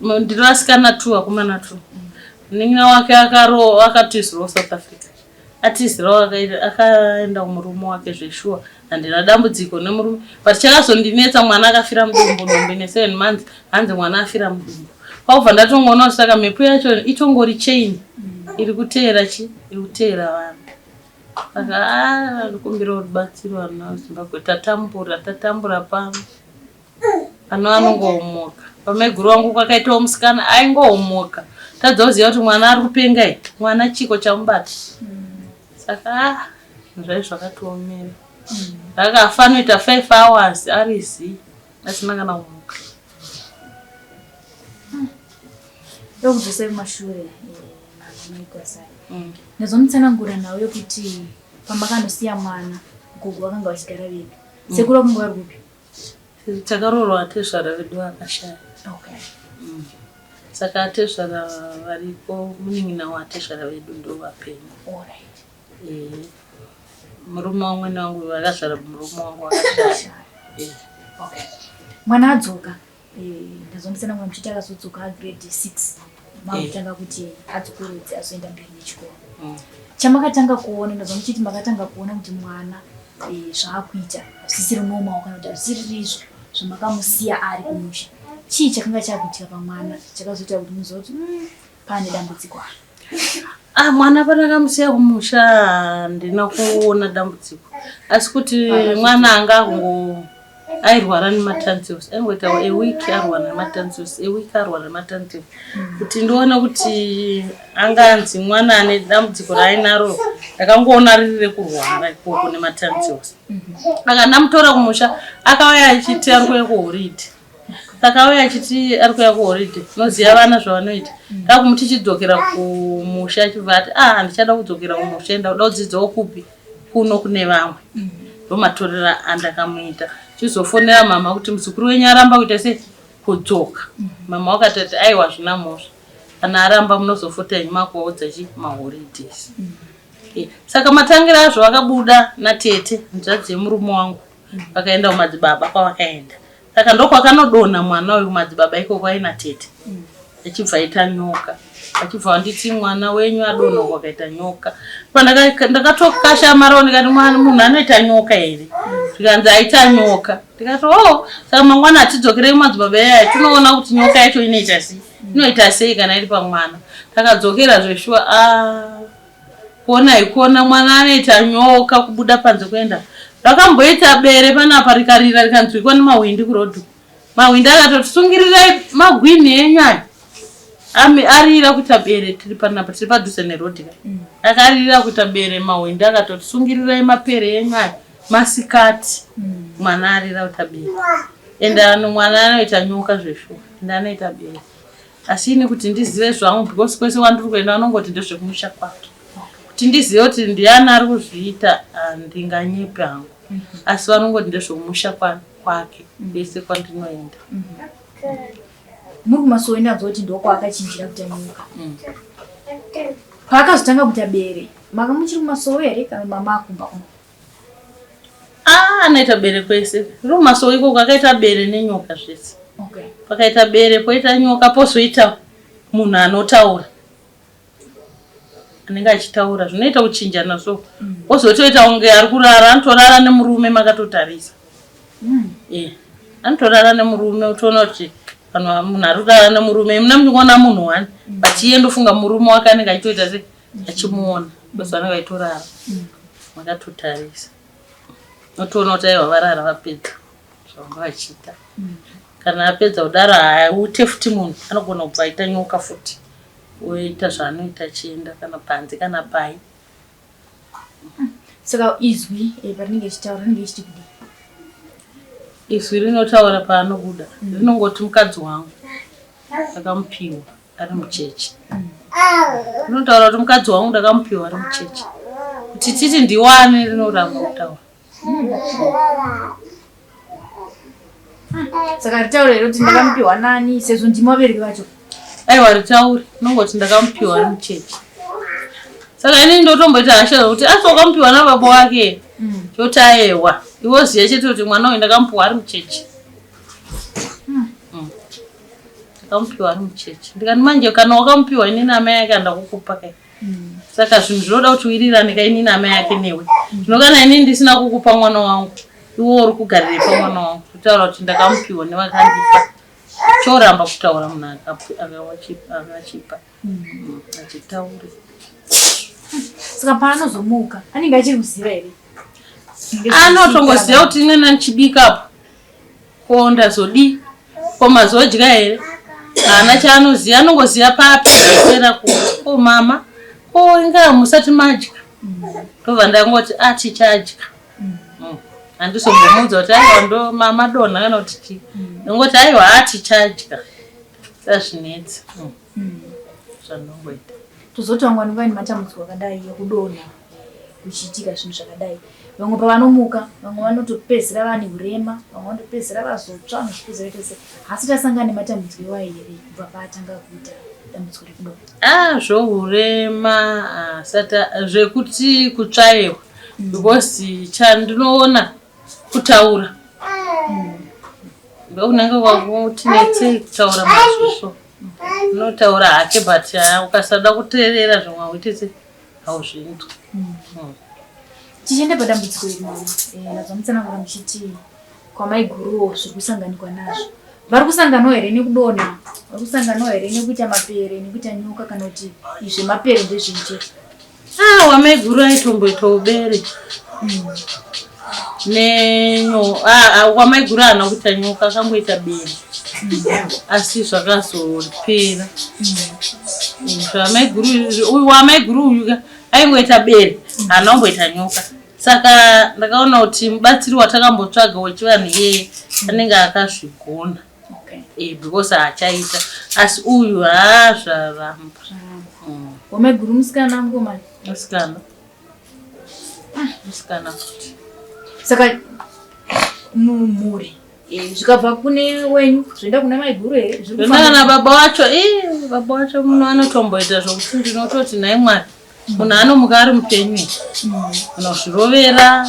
ndiri vasikana two vakomana two. Munin'ina wake akaro akatizirawo South Africa. Atizirawo akaenda kumurume wake zveshuwa handina dambudziko nemurume but chakazondinetsa mwana akafira mudumbu nhumbi neseven months hanzi mwana afira mudumbu kwakubva ndatongoona kuti saka mhepo yacho itongori chain iri kuteera chi iri kuteera vanhu saka ah, ndikumbira rubatsiro vana zimbabwe tatambura tatambura pano Ano anongoomoka. Pamaiguru wangu kwakaitawo musikana aingoomoka. Tadza kuziva kuti mwana ari kupenga here. Mwana chiko chamubata. Saka ah, zvai zvakatiomera. Akafa anoita 5 hours ari zii asina kana kumuka. Ndokudzosai kumashure eh, mama Gwazai. Ndazomutsanangura nhau yekuti pamakanosiya mwana gogo vakanga vachigara vega. Sekuru vakanga vari kupi? Takaroorwa atezvara vedu vakashaya. Okay. Mm. Saka atezvara variko munin'ina waatezvara vedu ndo vapenyu. All right. Eh. Murume wamwene wangu vakazvara murume wangu akashaya. Eh. Okay. Mwana adzoka. Eh, ndazomusana mwana muchiti akazodzoka grade 6. Makutanga eh. kuti adzokorodze azoenda mberi nechikoro. Mm. Chamakatanga kuona ndazwa muchiti makatanga kuona kuti mwana eh, zvaakuita hazvisisiri normal kana kuti hazvisiri izvo zvamakamusiya ari kumusha. Chii chakanga chakuitika pamwana chakazoita kuti muzive kuti mm, pane dambudziko apa? Ah, mwana pandakamusiya kumusha handina kuona dambudziko asi kuti mwana anga akungo airwara nematonsils aingoita a week arwara nematonsils a week arwara nematonsils kuti ndione kuti anga anzi mwana ane dambudziko raainaro ndakangoona riri rekurwara ikoko nematonsils aka ndamutora kumusha akauya achiti ari kuuya kuhoridhe saka auya achiti ari kuuya kuhoridhe unoziva vana zvavanoita ndakumuti chidzokera kumusha achibva ati ah handichada kudzokera kumusha enda kuda kudzidzawo kupi kuno kune vamwe ndomatorera andakamuita chizofonera mama kuti muzukuru wenyu aramba kuita sei kudzoka mama wakatati aiwa zvina mhosva kana aramba munozofota henyu makuvaudza chi maholidays eh, saka matangira azvo vakabuda natete hanzvadzi yemurume wangu vakaenda kumadzibaba kwavakaenda saka ndokwakanodonha mwana uyu kumadzibaba ikoko aina tete achibva aita nyoka achibva wanditi mwana wenyu adonha uko akaita nyoka ndakatokashamarawo ndikati mwana munhu anoita nyoka here zvikanzi aita nyoka ndikati o oh, saka mangwana hatidzokerei kumadzibaba yaya tinoona kuti nyoka yacho inoita sei inoita sei kana iri pamwana takadzokera zveshuwa a ah. Kuona ikona mwana anoita nyoka kubuda panze kuenda. Rakamboita bere panapa rikarira rikanzwikwa nemahwindi kuroad. Mahwindi akatoti sungirirai magwini enyu aya. Ami arira kuita bere tiri panapa tiri padhuze neroad ka. Mm. Akarira kuita bere mahwindi akatoti sungirirai mapere enyu aya masikati. Mm. Mwana arira kuita bere. Ende ano mwana anoita nyoka zveshuwa. Ende anoita bere. Asi ini kuti ndizive zvangu because kwese kwandiri kuenda vanongoti ndezvekumusha kwake. Kuti ndizive kuti ndiani ari kuzviita handinganyepi hangu. Mhm. Asi vanongoti ndezvekumusha kwake kwese kwandinoenda. Mhm. Muri kumasowe ndanzwa kuti ndokwaakachinjira kuita nyoka. Mm. Paakazotanga kuita bere, manga muchiri kumasowe here kana mama akumba kuno? Ah, anoita bere kwese. Riri kumasowe ikoko akaita bere nenyoka zvese. Okay. Pakaita bere poita nyoka pozoita munhu anotaura. Anenge achitaura zvinoita kuchinjana so. Mm. Ozotoita kunge ari kurara anotorara nemurume makatotarisa. Mm. Eh. Anotorara nemurume utoona kuti vanhu munhu ari kurara nemurume muna muchikuona munhu one mm. but iye ndofunga murume wake anenge achitoita se achimuona because vanenge vaitorara makatotarisa notoona kuti aiwa varara vapedza zvavanga vachiita kana apedza kudaro haaute futi munhu anogona kubva aita nyoka futi oita zvaanoita achienda kana panze kana pai saka izwi eh, parinenge richitaura rinenge richiti kudii izwi rinotaura paanobuda rinongoti mukadzi wangu akamupiwa ari mucheche rinotaura kuti mukadzi wangu ndakamupiwa ari mucheche kuti titi ndiwane rinoramba kutaura. Saka ritaure here kuti ndakamupiwa nani sezvo ndimi vabereki vacho? Aiwa ritaure, unongoti ndakamupiwa ari mucheche. Saka inini ndotomboita hasha dzekuti asi wakamupiwa nababa wake mm. Choti ayewa iwe ziya chete kuti mwana uyu ndakamupiwa ari mucheche. Mm. Ndakamupiwa ari mucheche. Ndikati manje kana wakamupiwa inini amai ake andakukupa kai. Mm. Saka zvinhu zvinoda kuti uwirirane ka inini amai ake newe. Zvino kana inini ndisina kukupa mwana wangu iwe uri kugarirei pamwana wangu kutaura kuti ndakamupiwa nevakandipa choramba kutaura munhu akachipa mm, achitaure saka paanozomuka anenge achiri kuziva here anotongoziva kuti inena ndichibikapo ko ndazodii ko mazodya here haana chaanoziva anongoziva papi era ku ko mama ko inga musati madya ndobva ndangoti atichadya mm. mm. handizombomuudza kuti aiwa ndo mama donha kana kuti chii ndongoti aiwa atichadya sazvinetsi mm. zvandongoita tozoti vamwe vanenge vaine matambudziko akadai ekudonha kuchiitika zvinhu zvakadai vamwe pavanomuka vamwe vanotopedzisira vane urema vamwe vanotopedzisira vazotsva vanozvipedzisira vaita se hasi tasangana nematambudziko iwayo here kubva paatanga kuita dambudziko rekudonha ah zvourema asati ah, zvekuti kutsvairwa mm. because chandinoona kutaura mm. ndokunenge kwakutinetsei kutaura mazviso unotaura hake but ah, ukasada kuteerera zvimwe hauite se hauzvinzwi mm. mm. Tichienda padambudziko iri mama, eh, ndazomutsanangura muchiti kwamaiguruwo zviri kusanganikwa nazvo. Vari kusanganawo here nekudonha? Vari kusanganawo here nekuita mapere nekuita nyoka kana kuti izvi zvemapere ndezvei chete? Ah, wamaiguru aitomboita ubere. Nenyo, ah, ah, wamaiguru haana kuita nyoka akangoita bere. Asi zvakazopera. Zvamaiguru, uyu wamaiguru uyu ka aingoita bere, haana kumboita nyoka. Saka ndakaona kuti mubatsiri watakambotsvaga wechivanhu iyeye anenge akazvigona. Okay. Eh, because haachaita asi uyu haa zvaramba. Mm. Wamaiguru musikana mukomana? Musikana. Musikana futi. Saka mumhuri eh, zvikabva kune wenyu zvoenda kuna maiguru here? Zviri na baba wacho eh, baba wacho muno anotomboita zvokuti ndinototi nhai Mwari munhu anomuka ari mupenyu anozvirovera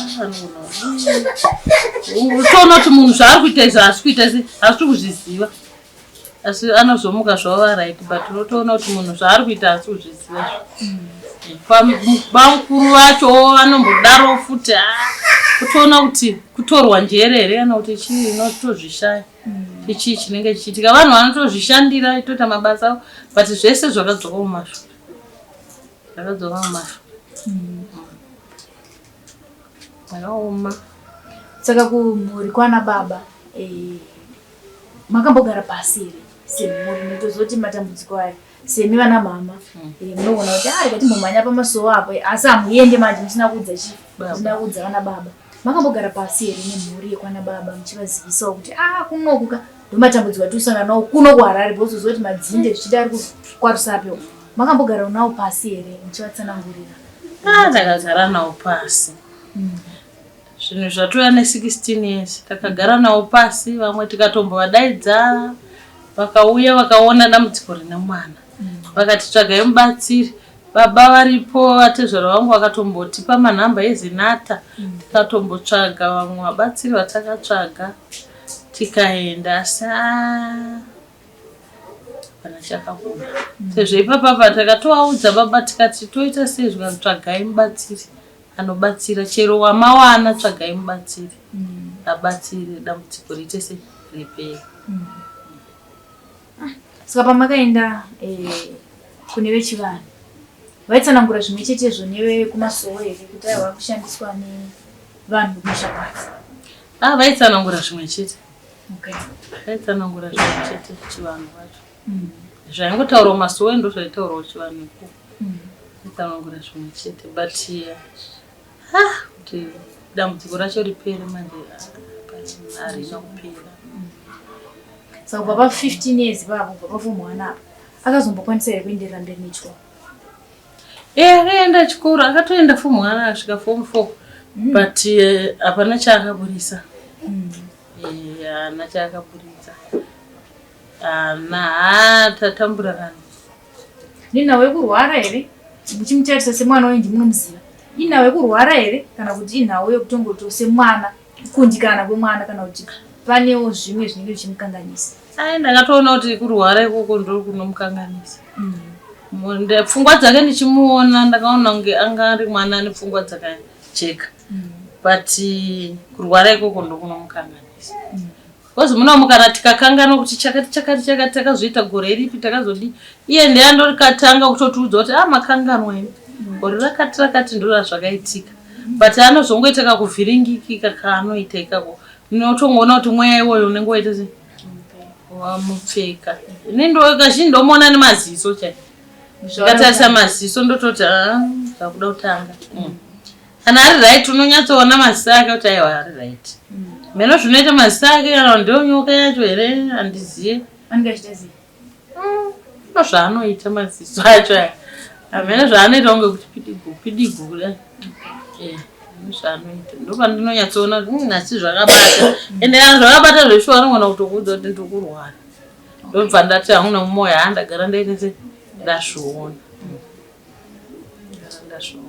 utoona kuti munhu zvaari kuita izvi haasi kuita se haasi kuzviziva asi anozomuka zvova right but unotoona kuti munhu zvaari kuita haasi kuzviziva bamukuru vacho vanombodaro futi ah, kutoona kuti kutorwa njere here kana kuti chii inotozvishaya ichii chinenge chichiitika vanhu vanotozvishandira itoita mabasa avo but zvese zvakadzoka mumashure Ndakadzoka mumashure. Ndakaoma. Saka kumhuri kwana baba eh, makambogara pasi here semhuri notozoti matambudziko aya semi vana mama hmm. eh, munoona kuti ah rega timbomhanya pamasowa apo eh, asi hamuende manje musina kuudza chi musina kuudza vana baba makambogara pasi here nemhuri yekwana baba muchivazivisawo kuti ah kunoku ka ndomatambudziko atiusangana nawo kuno kuharare because uziva kuti madzinde zvichida ari kwarusape uko Makambogara nawo pasi here muchivatsanangurira? Ah, takagara nawo pasi. Mm. Zvinhu zvatouya ne 16 years takagara nawo pasi vamwe tikatombovadaidza vakauya vakaona dambudziko rine mwana mm. vakati tsvagai mubatsiri baba varipo vatezvara vangu vakatombotipa manhamba ezinata mm. tikatombotsvaga vamwe vabatsiri vatakatsvaga tikaenda asi ah, hapana chakabuda sezvo ipapa apa takatovaudza baba tikati toita sei zvikanzi tsvagai mubatsiri anobatsira chero wamawana tsvagai mubatsiri mm. abatsire dambudziko riite sei ripere mm. Saka pamakaenda eh, kune vechivanhu vaitsanangura zvimwe chetezvo nevekumasowe here kuti aiwa kushandiswa nevanhu kumusha kwake? Ah, vaitsanangura zvimwe chete. Okay. Vaitsanangura zvimwe chete chivanhu vacho. Mm. Zvaingotaurwa masowe ndozvaitaurwa chivanhu ikoko. Mm. Vaitsanangura zvimwe chete but yeah. Ah, kuti dambudziko racho ripere manje ah, harina kupera. Mm. Saka kubva pa 15 years ipapo kubva paform 1 apa akazombokwanisa here kuenderera mberi nechikoro? Eh, akaenda chikoro akatoenda form 1 akasvika form 4. But eh, hapana chaakaburitsa. Eh, haana chaakaburitsa. Haana, haa tatambura kani. Nenhau yekurwara here? Muchimutarisa semwana uye ndimunomuziva. Inhau yekurwara here kana kuti inhau yekutongoto semwana kukundikana kwemwana kana kuti panewo zvimwe zvinenge zvichimukanganisa? Ai ndakatoona kuti kurwara ikoko ndo kunomukanganisa. Pfungwa dzake ndichimuona ndakaona kunge anga ari mwana ane pfungwa dzakajeka. But kurwara ikoko ndokunomukanganisa. Because munomu kana tikakanganwa kuti chakati chakati chakati takazoita gore ripi takazodii iye ndiye andorikatanga kutotiudza kuti ah makanganwa imi gore rakati rakati ndo razvakaitika but anozongoita kakuvhiringikika kaanoita ikako unotongoona kuti mweya iwoyo unenge waita se wamupfeka ini ndo kazhinji ndomuona nemaziso chai ndikatarisa maziso ndototi ah zvakuda kutanga mm. Kana ari right unonyatsoona maziso ake kuti aiwa ari right. Mheno zvinoita maziso ake kana ndiyo nyoka yacho here handiziye. Anenge achiita sei? Ndo zvaanoita maziso acho aya. Hameno zvaanoita kunge kuti pidigu pidigu kudai. Eh, zvaanoita. Ndopandinonyatsoona kuti asi zvakabata. Ende kana zvakabata zveshuwa anogona kutokuudza kuti ndiri kurwara. Ndobva ndati hangu nemumoyo haa ndagara ndaita sei ndazviona. Ndagara ndazviona.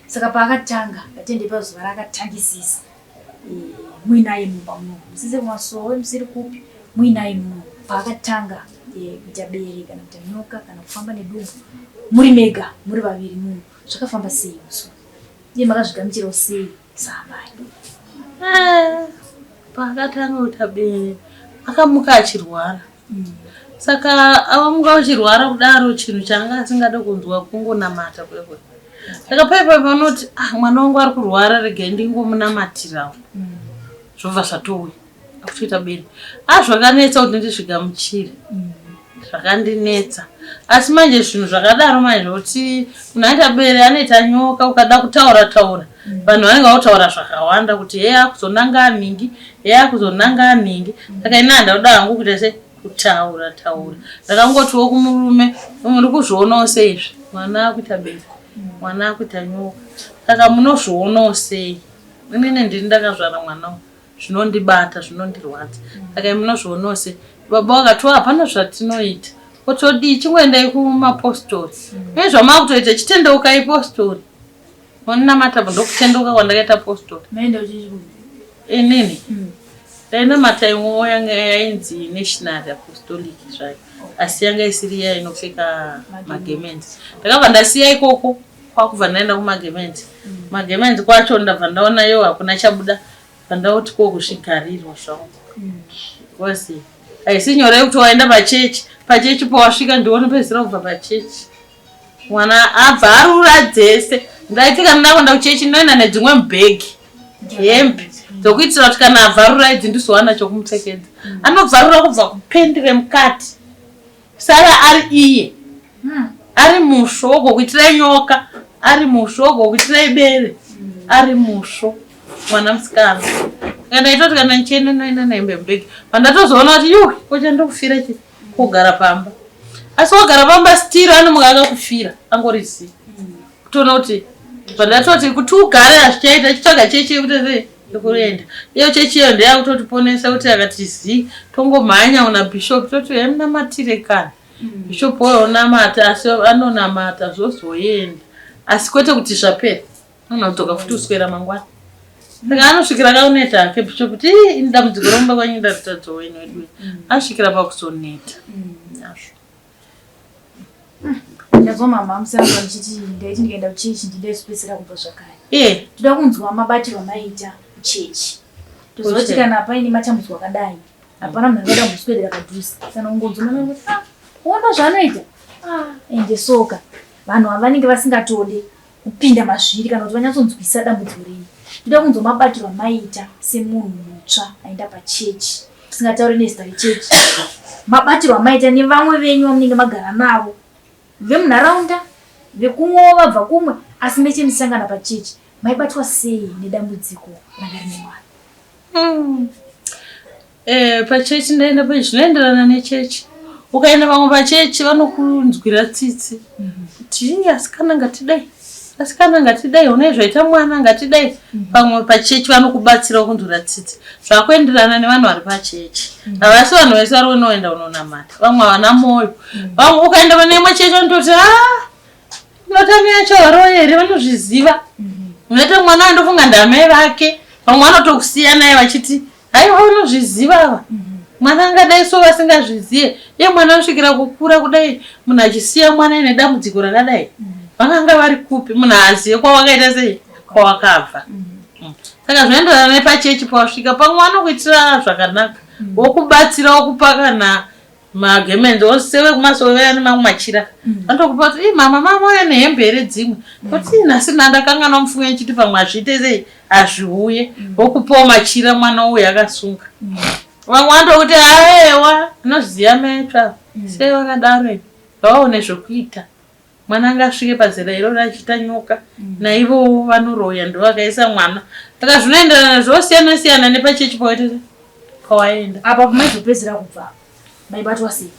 Saka paakatanga, ngatende pazuva raakatangisisa eh, muinaye mumba muno, musise kumasowe, musiri kupi, muinaye muno. Paakatanga eh, kuita bere kana kuita nyoka kana kufamba nedumbu, muri mega, muri vaviri muno, zvakafamba sei musi uyu? Uye makazvigamuchirawo sei saamai? Eh, paakatanga kuita bere akamuka achirwara. Saka awamuka uchirwara kudaro chinhu chaanga asingade kunzwa kungonamata kuya kuya. Saka paipa panoti ah mwana wangu ari kurwara regai ndingomunamatirawo. Zvobva zvatouya. Akutoita bere. Ah zvakanetsa kuti ndizvigamuchire. Zvakandinetsa. Asi manje zvinhu zvakadaro manje zvekuti munhu anoita bere anoita nyoka ukada kutaura taura. Vanhu vanenge vakutaura zvakawanda kuti hee akuzonanga anhingi, hee akuzonanga anhingi. Saka ini handauda hangu kuita se kutaura taura. Ndakangotiwo kumurume muri kuzvionawo sei izvi mwana akuita bere, mwana akuita nyoka. Saka munozvionawo sei? Inini ndini ndakazvara mwana uyu. Zvinondibata zvinondirwadza. Saka imi munozvionawo sei? Baba vakati hapana zvatinoita. Ko todii chingoendai kumapostori. Nezvamakutoita chitendeukai postori. Onamata ndokutendeuka kwandakaita postori. Maenda uchichi kupi? Inini ndainamata imwewo yanga yainzi National Apostolic zvayo asi yanga isiri iya inopfeka magemenzi. Ndakabva ndasiya ikoko kwakubva ndaenda kumagemenzi. Magemenzi kwacho ndabva ndaona yo hakuna chabuda bva ndauti ko kuzvigarirwa zvangu. Because haisi nyore yekuti waenda pachechi pachechi pawasvika ndiwo unopedzisira kubva pachechi. Mwana abva arura dzese. Ndaiti kana ndakuenda kuchechi ndinoenda nedzimwe mubhegi hembe dzokuitira kuti kana abvarura idzi ndizowana chokumupfekedza. Anobvarura kubva kupendi remukati sara ari iye ari musvo wogokuitirai nyoka ari musvo wogokuitirai bere ari musvo mwana musikana. Saka ndaitoti kana ndichienda ndinoenda nehembe mubhegi pandatozoona kuti yuwi ko chandokufira chii kugara pamba asi wagara pamba stiro anomuka akakufira angori zii kutoona kuti pandatoti kuti ugare hazvichaita chitsvaga chechi yekuti sei yekuenda iyo chechi iyo ndeyakutotiponesa kuti akati zii tongomhanya una bishop toti hemunamatire kani bishop wayo onamata asi anonamata zvozoenda asi kwete kuti zvapera Anodzoka futi uswera mangwana. Saka anosvikira kakuneta hake bishop kuti ii ini dambudziko romba kwanyu ndaritadzawo ini wedu. Asvikira pakuzoneta. Nazvo. Ndazwa mama musango ndichiti ndaiti ndikaenda kuchechi ndindaizopedzisira kubva zvakare. Eh. Toda kunzwa mabatiro amaiita kuchechi. Toziva kuti kana paine matambudziko akadai hapana munhu angada kumboswedera padhuze. Kana kungonzwa mama kuti ah uona zvaanoita. Ah ende soka vanhu ava vanenge vasingatode kupinda mazviri kana kuti vanyatsonzwisisa dambudziko renyu. Ndoda kunzwa mabatiro amaiita semunhu mutsva aenda pachechi tisingatauri nezita rechechi. Mabatiro amaiita nevamwe venyu vamunenge magara navo vemunharaunda vekumwewo vabva kumwe asi mese muchisangana pachechi maibatwa sei nedambudziko ranga rine mwana? Eh, pachechi ndaenda pa zvinoenderana nechechi. Ukaenda vamwe pachechi vanokunzwira tsitsi. Kuti mm -hmm. asikana ngatidai. Asikana ngatidai honai zvaita mwana ngatidai mm. Pamwe pachechi vanokubatsira kunzwira tsitsi zvakuenderana nevanhu vari pachechi mm. Havasi vanhu vese vari unoenda unonamata vamwe havana moyo mm. Vamwe ukaenda pane imwe chechi vanototi a ah, notami yacho varoyi here vanozviziva mm. Unoita mwana andofunga ndamai vake vamwe vanotokusiya naye vachiti Haiwa unozviziva ava. Mwana angadai so vasingazvizive. Iye mwana anosvikira kukura kudai munhu achisiya mwana ine dambudziko rakadai. Vakanga vari kupi munhu haazive kwawakaita sei kwawakabva. Saka zvinoenderana nepachechi pawasvika pamwe vanokuitira zvakanaka. Wokubatsira wokupa kana magemenzi ose vekumasowe vaya nemamwe machira mm. vanotokupa kuti ii mama mama uya nehembe here dzimwe mm. kuti nhasi ndandakanganwa mufunge nchiti pamwe hazviite sei hazviuye mm. vokupawo machira mwana uyu akasunga vamwe vanotokuti aewa anozviziva metsva sei vakadaro vaone zvekuita Mwana angasvike pazera iroro achiita nyoka mm. naivowo vanoroya ndovakaisa mwana saka zvinoenderana zvosiyana siyana nepachechi pawaita pawaenda apa pamaizopedzera kubva maibatwa sei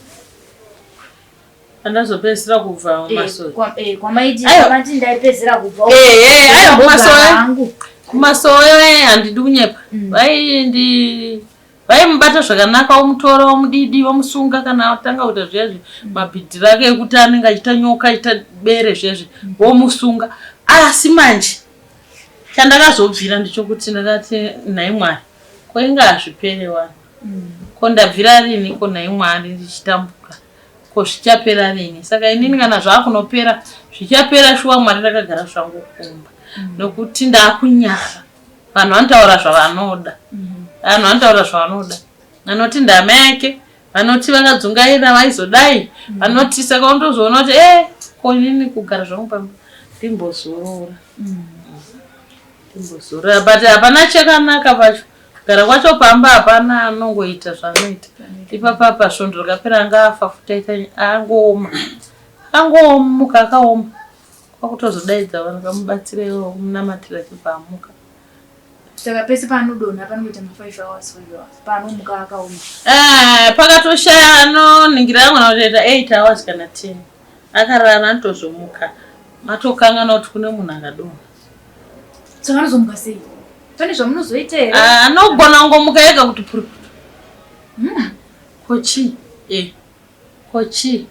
andazopedzisira kubva eh, eh, kwamaiti ndaipedzera kubva eh, aiwa kumasowe kumasowe handidi kunyepa mm. vaindi Vaimubata zvakanaka vomutora vomudidi vomusunga kana atanga kuita zviya zvi mabhidhiri ake ekuti anenge achiita nyoka achiita bere zviya zvi vomusunga asi manje chandakazobvira ndechokuti ndakati nhai Mwari ko inga hazvipere wani ko ndabvira rini ko nhai Mwari ndichitambura ko zvichapera rini saka inini kana zvakunopera zvichapera shuwa Mwari ndakagara zvangu kumba nokuti ndakunyara vanhu vanotaura zvavanoda vanhu vanotaura zvavanoda vanoti ndama yake vanoti vakadzungaira vaizodai vanoti saka unotozoona kuti e ko inini kugara zvangu pamba ndimbozorora ndimbozorora but hapana chakanaka pacho kugara kwacho pamba hapana anongoita zvaanoita ipapa pasvondo rakapera anga afa futi aita angooma angoomuka akaoma Kwakutozodaidza vanhu vamubatsirewo kumunamatira chibva amuka. Saka pese paanodonha panongoita ma 5 hours 5 hours paanomuka akaoma. Eh, pakatoshaya anoningira amwe anotoita 8 hours kana 10. Akarara anotozomuka. Matokanganwa kuti kune munhu akadonha. Saka anozomuka sei? Pane zvamunozoita here? Ah, anogona kungomuka ega kuti purukutu. Hmm. Ko chii? Eh. Ko chii?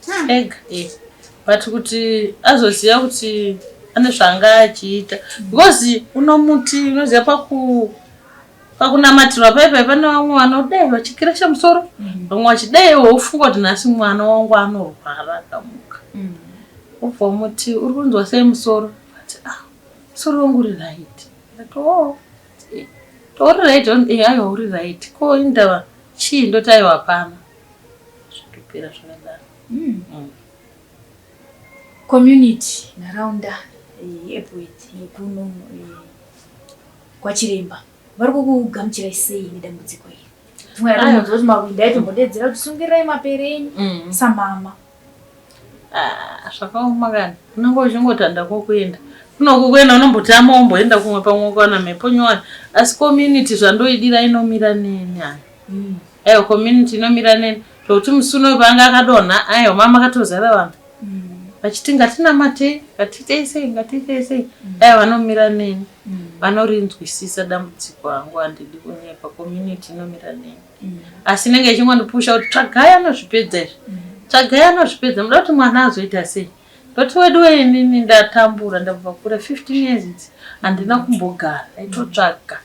Hmm. Ega eh. But kuti azoziva kuti ane zvaanga achiita because unomuti unoziva paku pakunamatirwa paipai pane vamwe vanodai vachikiresha musoro mm. vamwe vachidai wofunga kuti nhasi mwana wangu anorwara akamuka mm. wobva wamuti uri kunzwa sei musoro ati ah musoro wangu uri right ndati o oh, uri right eh, aiwa uri right ko indava chii ndoti aiwa hapana Zvatopera zvakadaro. Mm. Mm. Community nharaunda yeEpworth yekuno kwaChiremba vari kukugamuchirai sei nedambudziko iri? Funga kuti makuinda aitombodedzera kuti sungirirai mapere enyu mm. samama. Ah, zvakaoma kani unenge uchingotanda kwokuenda kunoku kuenda unombotama womboenda kumwe pamwe ukawana mhepo nyowani asi community zvandoidira inomira neni ayo mm. Aiwa community inomira neni zvokuti musi unoyu paanga akadonha aiwa mama akatozara vanhu mm. vachiti ngatinamatei ngatiitei sei ngatiitei sei mm. aiwa vanomira neni mm. vanorinzwisisa dambudziko hangu handidi kunyepa community inomira neni asi inenge ichingondipusha kuti tsvagai anozvipedza izvi tsvagai anozvipedza muda kuti mwana azoita sei ndoti weduwe inini ndatambura ndabva kure 15 years idzi handina kumbogara ndaitotsvaga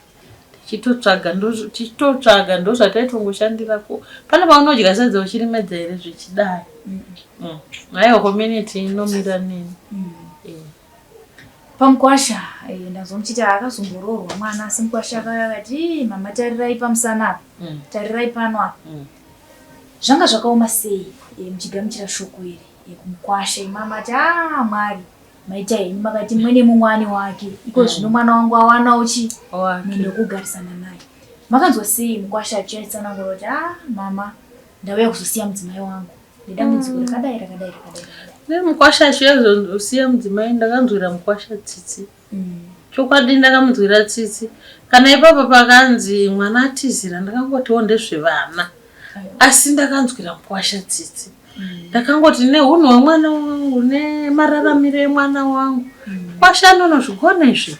tichitotsvaga tichitotsvaga ndozvataitongoshandira ko pane paunodya sadza uchirimedza here zvichidai mm. aiwa community inomira neni mm. eh. Pamukwasha eh, ndanzwa muchiti akazomboroorwa mwana asi mukwasha akauya akati mama tarirai pamusana apa mm. tarirai pano apa zvanga zvakaoma sei eh, muchigamuchira shoko iri kumukwasha imama ati a ah, mwari Maita henyu makati mumwe nemumwe ane wake. Iko zvino mwana wangu awanawo chi munhu wekugarisana naye. Makanzwa sei mukwasha achiatsanangura kuti ah mama ndauya kuzosiya mudzimai wangu nedambudziko mm. rakadai rakadai rakadai rakadai. Ne mukwasha achiazosiya mudzimai ndakanzwira mukwasha tsitsi. Mm. Chokwadi ndakamunzwira tsitsi. Kana ipapo pakanzi mwana atizira ndakangotiwo ndezvevana. Asi ndakanzwira mukwasha tsitsi. Ndakangoti nehunhu hwemwana wangu nemararamiro emwana wangu mukwasha anonozvigona izvi.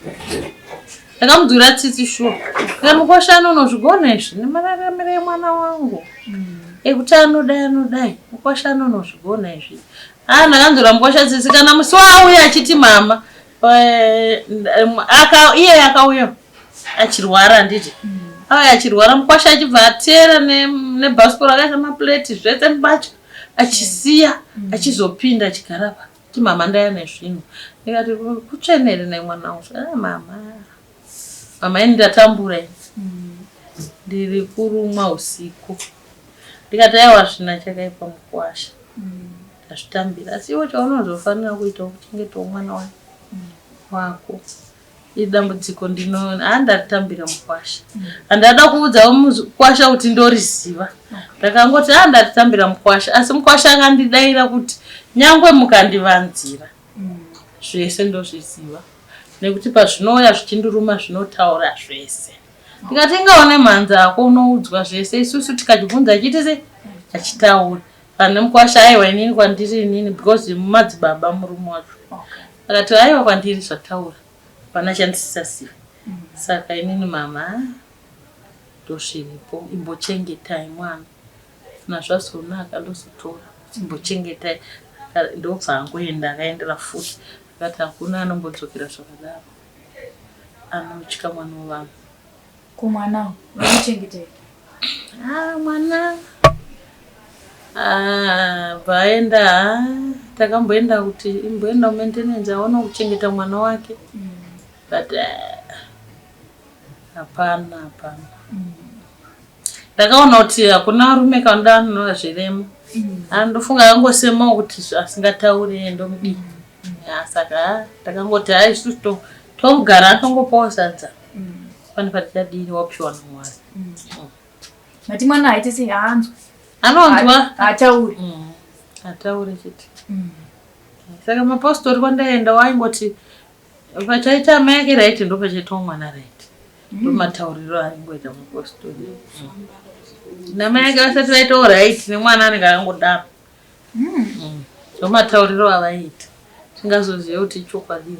Ndakamunzwira tsitsi shuwa. Ndikati mukwasha anonozvigona izvi nemararamiro emwana wangu ekuti anodai anodai mukwasha anonozvigona izvi. Ah, ndakanzwira mukwasha tsitsi kana musi waauya achiti mama eh, aka iye akauya achirwara handiti auya achirwara mukwasha achibva atera nebhasikoro akaisa mapleti zvese mbatya achisiya achizopinda achigara pa ti mama ndaya nezvinhu ndikati kutsvenere nemwana wangu ah, mama mama ini ndatambura ini ndiri kurumwa usiku ndikati aiwa zvina chakaipa mukwasha ndazvitambira asi iwe chaunozofanira kuita kuchengetawo mwana wako Idambudziko ndino handaritambira mukwasha. Handada kuudza mukwasha kuti ndoriziva. Ndakangoti handaritambira mukwasha asi mukwasha akandidaira kuti nyangwe mukandivanzira zvese ndozviziva nekuti pazvinouya zvichinduruma zvinotaura zvese. Ndikati ingaone mhanza ako unoudzwa zvese isusu tikachibvunza achiite sei achitaura. Pane mukwasha aiwa inini kwandiri inini because madzibaba murume wacho. Akati aiwa kwandiri zvataura hapana chandisisazive saka inini mama ndozviripo imbochengetai mwana kana zvazonaka ndozotora imbochengetai ndobva angoenda akaendera futi akati hakuna anombodzokera zvakadaro anotya mwana wevanhu Ko mwana vanochengeta here? Ah, mwana ah, vaenda ah, takamboenda kuti imboenda kumaintenance aone kuchengeta mwana wake mm. but ah, hapana hapana mm. ndakaona kuti hakuna varume kanda anoona zvirema mm. Ah, ndofunga angosemawo kuti asingatauri ndomudii mm. saka ah, takangoti hai isusu tongogara atongopawo sadza mm. pane patichadini wapiwa namwari mm. Mati mwana aite sei haanzwi anonzwa haatauri Atauri chete Saka mapostori kwandaenda waingoti pachaita amai ake right ndopachaitawo mwana right ndomatauriro aingoita mapostori namai ake vasati vaitawo right nemwana anenge akangodaro ndomatauriro avaiita tingazoziva kuti ichokwadi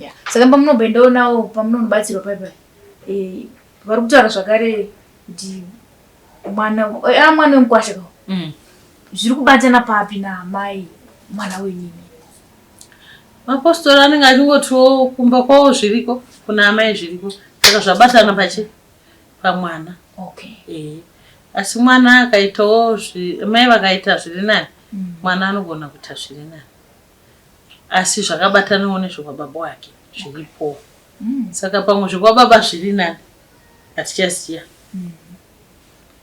Yeah. Saka pamunomboendawo nawo pamunonobatsirwa pai pai eh, vari kutaura zvakare kuti mwana eh, mwana wemukwasha ka zviri kubatana papi naamai mwana wenyini Mapostori anenge achingotiwo kumba kwavo zviriko kuna amai zviriko saka zvabatana pachi pamwana okay. Eh. Asi mwana akaitawo mai vakaita zviri nani mwana anogona kuita zviri nani asi zvakabatanawo nezvekwababa wake zviripo Saka pamwe zvekwababa zviri nani hatichaziva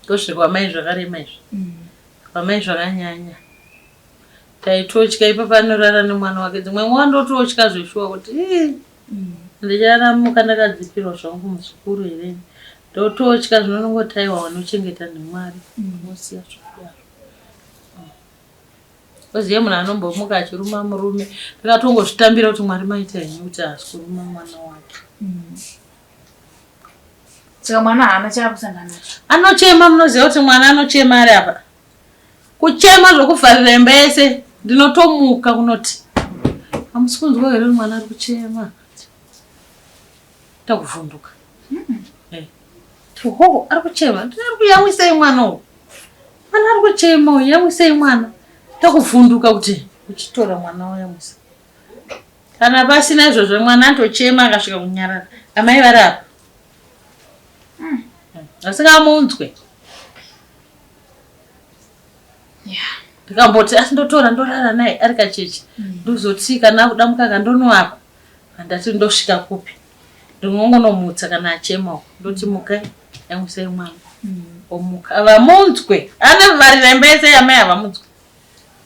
ndozvekwamai zvakarema izvi kwamai zvakanyanya taitotya ipapa anorara nemwana wake dzimwe nguva ndototya zveshuwa kuti ii ndicharamuka ndakadzipirwa zvangu muzukuru here ndototya zvinonongoti aiwa wanochengeta nemwari unosiya zvakudaro Oziye munhu anombomuka achiruma murume ndakatongozvitambira kuti mwari maita henyu kuti haasi kuruma mwana wake Saka mwana haana chaakusangana nacho. Anochema munoziva kuti mwana anochema ari apa kuchema zvokuvharira imba yese ndinotomuka kunoti hamusi kunzwa here mwana ari kuchema takuvhunduka eh. Hoho ari kuchema ari kuyamwisei mwana uyu mwana ari kuchema uyu yamwisei mwana takuvhunduka kuti uchitora mwana wayamwisa kana pasina izvozvo mwana anotochema akasvika kunyarara amai vari apa asingamunzwe ndikamboti asi ndotora ndorara naye ari kacheche ndozoti kana akuda mukaka ndonoapa handati ndosvika kupi ndinongonomutsa kana achema uko ndoti mukai yamwisai mwana omuka avamunzwe anevarira imba yese yamai havamunzwe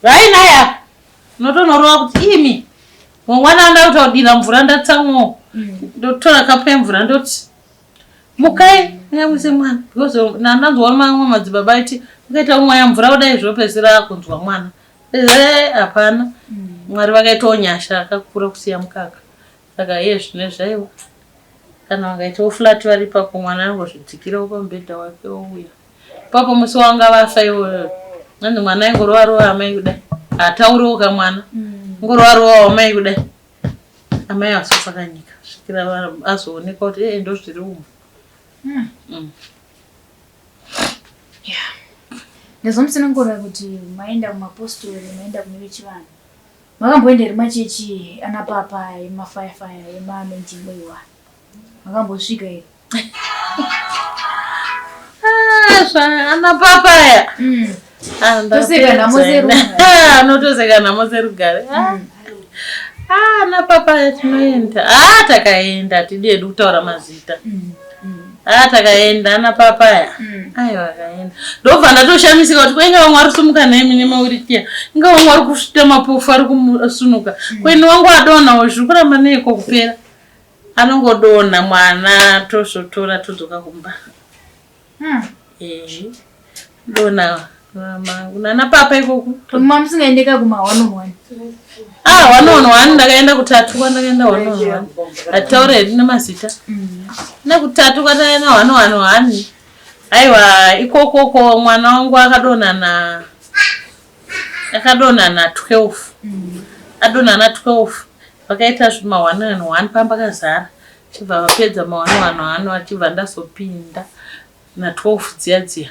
vainaye apa unotonorova kuti imi mangwana anda kutodira mvura ndatsamwawo ndotora kapu yemvura ndoti mukai yamwise mwana because nandanzwa mamwe madzibaba aiti ukaita kumwaya mvura kudai zvopedzisira akunzwa mwana ee hapana mwari vakaitawo nyasha akakura kusiya mukaka saka iye zvino zvaiwa kana vakaitawo flat vari ipapo mwana anongozvidzikirawo pamubhedha wake ouya. Papo musi wanga vafa iwoyo nanzi mwana aingorova rova amai kudai hatauriwo kamwana mm. ngorova rova amai kudai amai vasosakanyika svikira azoonekwa kuti ee ndozviri umu mm. mm. Ndazomusanangura kuti maenda kumapostori maenda kune vechivanhu makamboenda here machechi ana papa emafayafaya emaanointing oil makambosvika here ah, ana papa aya mm. ah, toseka nhamo serugare ah, anotoseka nhamo serugare mm. ana papa aya tinoenda ah takaenda hatidi hedu kutaura mazita mm. Ah, takaenda ana papa aya mm. aiwa akaenda ndobva ndatoshamisika kuti kwainga vamwe vari kusumuka nhaimi nemaurikiya inga vamwe vari kusvita mapofu ari kusunuka mm. kweni wangu adonhawo zviri kuramba neiko kupera anongodonha mwana tozotora todzoka kumba mm. eh, donha nana papa ikoku mamusingaendeka kuma one on one ah one on one ndakaenda kutatu kwandakaenda one on one hatitaure hedu nemazita mm. nekutatu kwataenda one on one aiwa ikokoko mwana wangu akadonha na akadonha na 12 mm. adonha na 12 vakaita zvima one on one pamba kazara chibva vapedza ma one on one vachibva ndazopinda na 12 dziya dziya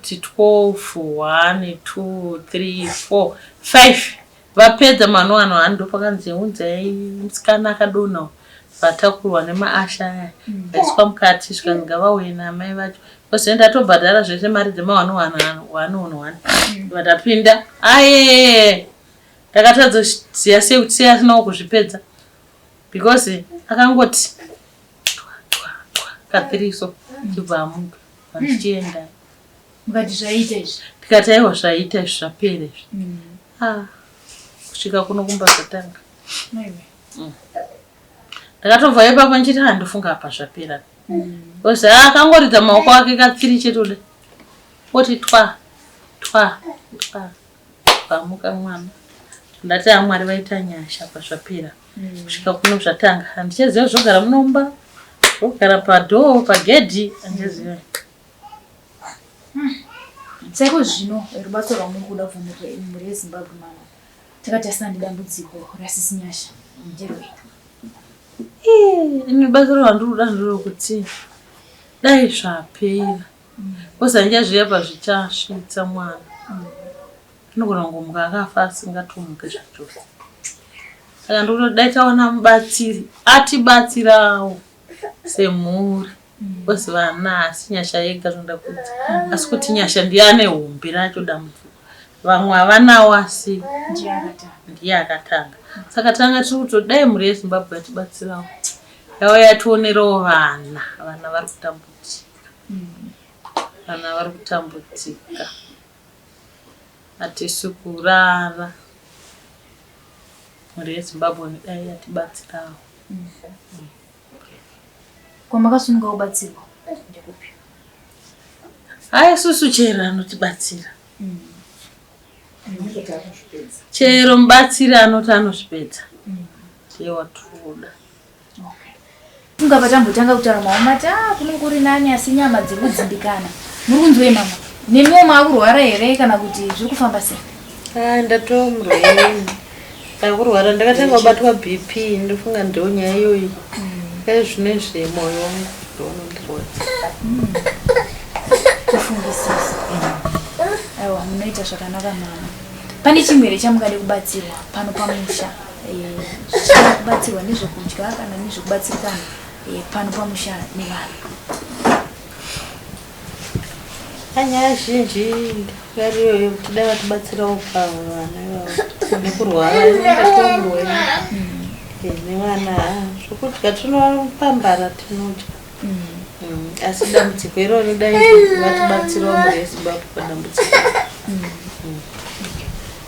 kuti 12 1 2 3 4 5 vapedza mano ano hani ndopakanzi unzai musikana akadonha vatakurwa nemaasha aya mm. vaiswa mukati zvikanzi ngavauye naamai vacho because ndatobhadhara zvese mari dzemawano one one one mm. vatapinda aye ndakatadza ziya sei kuti sei asinawo kuzvipedza because akangoti twa twa twa kathiriso chibva amuka vandichienda mukati zvaita izvi tikati aiwa zvaita izvi zvapera izvi mm. ah, kusvika kuno kumba zvatanga mm. ndakatobva ipapo ndichiti handifunga ah, apa zvapera because mm. akangoridza maoko ake katsiri chete kuda oti twa twa twa pamuka mwana ndati amwari vaita nyasha pazvapera mm. kusvika kuno zvatanga handichaziva zvogara munomba zvogara padhoo pagedhi handichaziva hmm. Saiko zvino rubatso rwamuri kuda kubva mhuri yeZimbabwe mama takatarisana nedambudziko rasisi Nyasha nderwei? Ini rubatsiro rwandiri kuda nderwekuti dai zvapera because handichaziva pazvichasvitsa mwana anogona kungomuka akafa asingatomuke zvachose saka ndikuti dai tawana mubatsiri atibatsirawo semhuri because vana asi nyasha yega zvinoda kuti asi kuti nyasha ndiye ane hombe racho dambudziko vamwe havanawo asi ndiye akatanga saka tanga tiri kuti dai mhuri yezimbabwe yatibatsirawo yavo yationerawo vana vana vari kutambudzika vana vari kutambudzika hatisi kurara mhuri yezimbabwe dai yatibatsirawo Kwamakasununga kubatsirwa ndekupi? Haya isusu chero anotibatsira. Mm. Chero mubatsiri anoti anozvipedza. Mm. Ndiye watoda. Okay. Funga patambotanga kutaura mama mati ah kuno kuri nani asi nyama dziri kudzimbikana. Muri kunzwei mama? Nemiwo maakurwara here kana kuti zviri kufamba sei? Ah, ndatova murwere. Ndakurwara ndakatanga kubatwa BP ndofunga ndiyo nyaya iyoyi. Kai zvino izvi moyo wangu ndounondirwadza. Kufungisisa. Aiwa munoita zvakanaka mama. Pane chimwe here chamungade kubatsirwa pano pamusha? Eh, zvichida kubatsirwa nezvekudya kana nezvekubatsirikana eh, pano pamusha nevanhu. Panyaya zhinji yariyoyo kuti dai vatibatsirawo pavana ivavo nekurwara inongatomurwere mm. eh, nevana zvokudya tinopambara tinodya mm. Mm, asi dambudziko iroro dai vatibatsirawo mhuri yezimbabwe padambudziko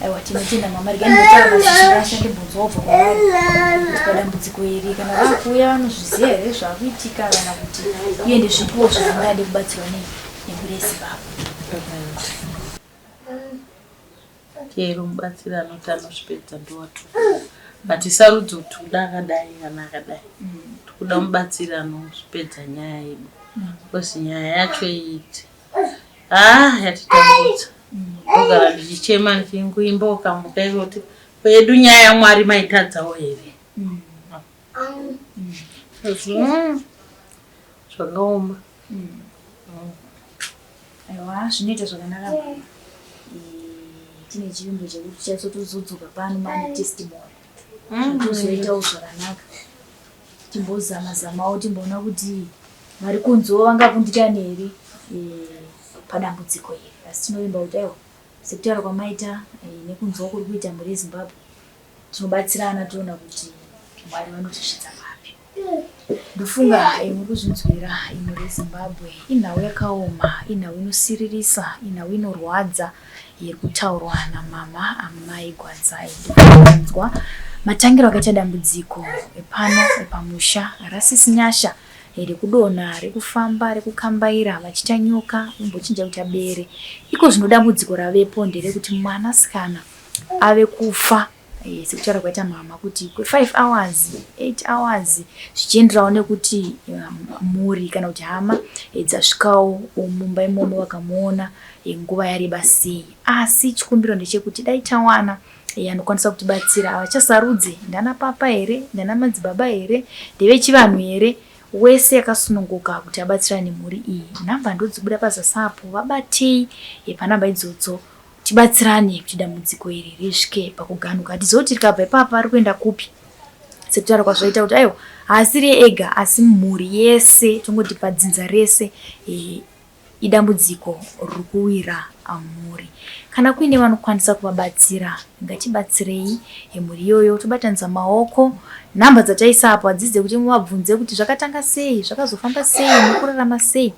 Aiwa tinotenda mama regai ndimbotaura nasisi Rasha ndimbonzwa kubva kwavari kuti padambudziko iri kana vakuuya vanozviziva here zvakuitika kana kuti uye ndezvipiwo zvavangade kubatsirwa nei nemhuri yeZimbabwe. Chero mubatsiri anoti anozvipedza ndowatu hatisarudzi kuti kuda akadai kana akadai tikuda mubatsiri anozvipedza nyaya yedu because nyaya yacho iite. Ah, yatitambudza. Ndogara ndichichema ndichingoimba ukamuka kuti kwedu nyaya yaMwari maitadzawo here? Zvakaoma. Aiwa, zvinoita zvakanaka mama. Tine chivimbo chekuti tichatsotozodzoka pano mane testimony. Tozoitawo zvakanaka. Timbozama zamawo timboona kuti vari kunzewo vangakundikane here padambudziko iri. Asi tinovimba kuti aiwa sekutaura kwamaita nekunzwa kuri kuita mhuri yeZimbabwe tinobatsirana toona kuti Mwari vanotisvitsa papi. Ndofunga muri kuzvinzwira mhuri yeZimbabwe inhau yakaoma, inhau inosiririsa, inhau inorwadza iri kutaurwa namama amai Gwadzai. Ndikukunzwa matangiro akaita dambudziko epano epamusha rasisi Nyasha rekudonha, rekufamba, rekukambaira vachiita nyoka vombochinja kuita bere. Iko zvino dambudziko ravepo nderekuti mwanasikana ave kufa eh, sekutaura kwaita mama kuti kwe5 hours 8 hours zvichienderawo nekuti eh, mhuri kana kuti hama eh, dzasvikawo mumba imomo vakamuona eh, nguva yareba sei. Asi chikumbiro ndechekuti dai tawana anokwanisa kutibatsira havachasarudze ndana papa here ndana madzibaba here ndevechivanhu here wese akasununguka kuti abatsirane nemhuri iyi. Nhamba ndodzibuda pazasi apo vabatei panhamba idzodzo tibatsirane kuti dambudziko iri risvike pakuganuka. Hatizivi kuti rikabva ipapa ari kuenda kupi sekutaura kwazvaita kuti aiwa haasiri ega asi mhuri yese tongoti padzinza rese idambudziko riri kuwira mhuri. Kana kuine vanokwanisa kuvabatsira ngatibatsirei mhuri iyoyo tobatanidza maoko. Nhamba dzataisa apo hadzisi dzekuti muvabvunze kuti zvakatanga sei, zvakazofamba sei, muri kurarama sei.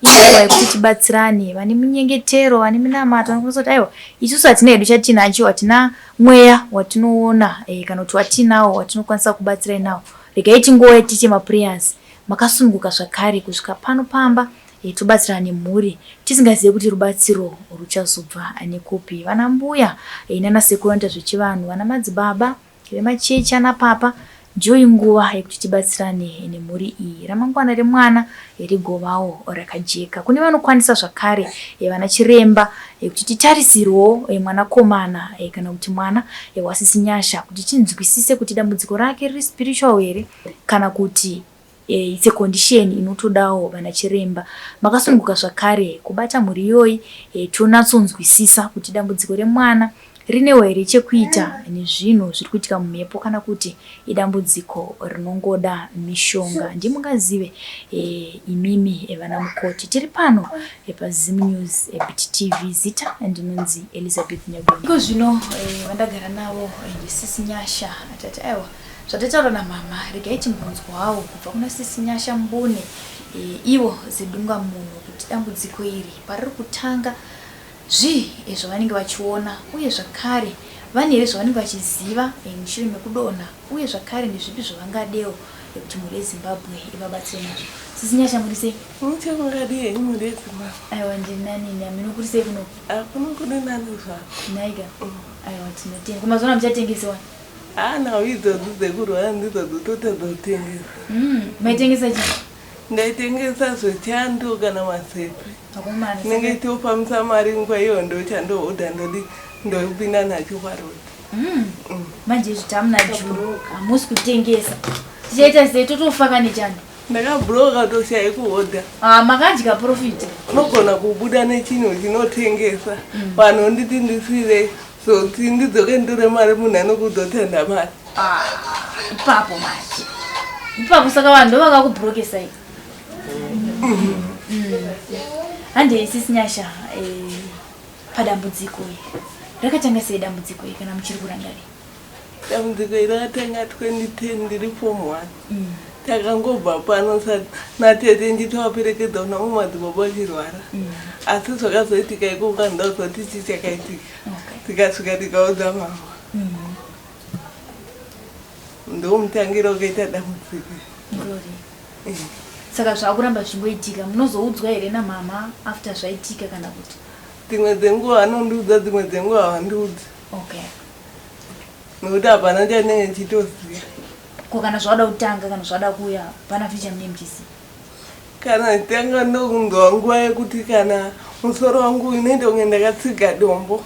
Inguva yekuti tibatsirane, vane minyengetero, vane minamato vanokwanisa kuti aiwa isusu hatina hedu chatinacho, hatina mweya watinoona kana kuti watinawo watinokwanisa kubatsirai nawo. Regai tingouya tiite maprayers makasununguka zvakare kusvika pano pamba tobatsirana nemhuri tisingazive kuti rubatsiro ruchazobva nekupi. Vana mbuya nana sekuru vanoita zvechivanhu, vana madzibaba vemachechi ana papa ndiyo nguva yekuti tibatsirane nemhuri iyi. Ramangwana remwana rigovawo rakajeka. Kune vanokwanisa zvakare vana chiremba kuti titarisirwewo mwanakomana kana kuti mwana wasisi Nyasha kuti tinzwisise kuti dambudziko rake riri spiritual here kana kuti it's a condition inotodawo vana chiremba. Makasununguka zvakare kubata mhuri iyoyi tonatsonzwisisa kuti dambudziko remwana rinewo here chekuita nezvinhu zviri kuitika mumhepo kana kuti idambudziko rinongoda mishonga. Ndimungazive imimi vana mukoti. Tiri pano paZim News Bit TV. Zita ndinonzi Elizabeth Nyagoni. Iko zvino vandagara navo ndisisi Nyasha. Tati aiwa zvatataura namama regai timbonzwawo kubva kuna sisi Nyasha mbune ivo zedunga munhu kuti dambudziko iri pariri kutanga zvii zvavanenge vachiona uye zvakare vane here zvavanenge vachiziva mushure mekudonha uye zvakare ndezvipi zvavangadewo kuti mhuri yeZimbabwe ivabatsire nazvo. Sisi Nyasha muri sei? Muche makadii henyu mhuri yeZimbabwe? Aiwa ndiri nani ini hameno kuri sei kuno? Kuno kuri nani zvako. Nhaika? Aiwa tinotenga. Ko mazuva ano hamuchatengesi wani? Haa nhau idzodzo dzekurwara ndidzo dzototadza kutengesa. Maitengesa chii? Ndaitengesa zvechando kana mazepe. Akomana. Ndinenge ichitofambisa mari nguva iyo ndochandohodha ndodi ndopinda nacho paroad. Manje izvi tamuna June hamusi kutengesa. Tichaita sei totofa kane chando? Ndakabhuroka toshaya kuhodha. Ah, makadya profit. Unogona kubuda nechinhu chinotengesa. Vanhu vonditi ndisire zoti ndidzoke nditore mari munhu anokudotenda mari. Ah, ipapo manje. Ipapo saka vanhu ndovakakubhurokesai. Handei sisi Nyasha padambudziko iri. Rakatanga sei dambudziko iri kana muchiri kurangarira? Dambudziko iri rakatanga 2010 ndiri form 1. Takangobva pano natete ndichitovaperekedza kuna madzibaba achirwara. Asi zvakazoitika ikoko handina kuziva kuti chii chakaitika. Tikasvika tikaudza mama. Ndomutangira wakaita dambudziko. Glory. Saka zvakuramba zvichingoitika munozoudzwa here namama after zvaitika kana kuti? Dzimwe dzenguva vanondiudza dzimwe dzenguva havandiudzi. Okay. Nekuti hapana chandinenge ndichitoziva. Ko kana zvada kutanga kana zvada kuuya hapana futi chamunenge muchiziva? Kana tanga ndokunzwa nguva yekuti kana musoro wangu unoita kunge ndakatsiga dombo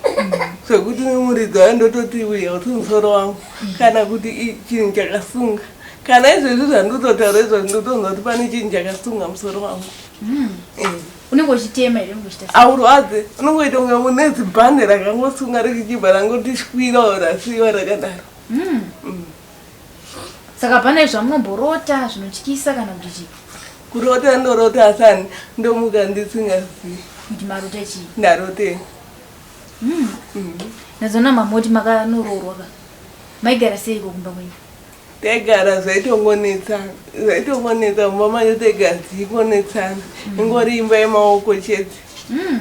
zvekuti nemuridzi wayo ndototi uya kuti musoro wangu kana kuti chinhu chakasunga kana izvezvi zvandototaura izvozvi ndotonzwa kuti pane chinhu chakasunga musoro wangu hmm. eh. Unenge uchitema here unenge uchiita aurwadze unongoita kunge mune zibhande rakangosunga rikichibva rangotishwirawo rasiiwa rakadaro hmm. Mm. Saka hapana zvamunomborota zvinotyisa kana kuti chii? Kurota ndorota asi ndomuka ndisingazivi kuti marota chii. Ndarotei. Mm. Mm. Nazona mamoti makanoroorwa ka. Maigara seiko kumba kwenyu? Taigara zvaitongonetsana. Zvaitongonetsa mumba macho taigara tichingonetsana. Mm. Ingori imba yemaoko chete. Mm.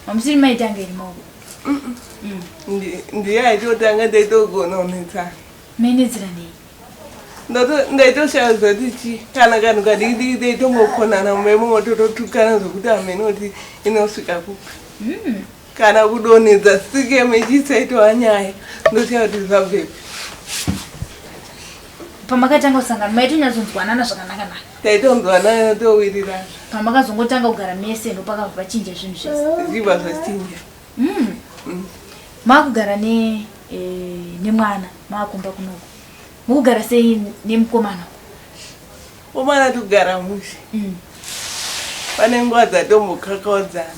Hamusiri maitanga iri maoko? Mm. Mm. Ndiye aitotanga taitogona kunetsana. Mainetsera nei? Ndaitoshaya zvati chii kana kanhu kadiki diki taitongokonana mumba imomo tototukana zvekuti hameno kuti inosvika kupi. Mm. Kana kudonhedza sikeme ichisaitova nyaya ndoshaya kuti zvabvepi. Pamakatanga kusangana maitonyatsonzwanana zvakanaka naka. Taitonzwanana towirirana. Pamakazongotanga kugara mese ndopakabva pachinja zvinhu zvese. Zvichibva zvachinja. Mm. Mm. Makugara ne e, nemwana makumba kunoku. Mukugara sei nemukomana? Mukomana togara mushe. Mm. Pane nguva dzatombokakaudzana.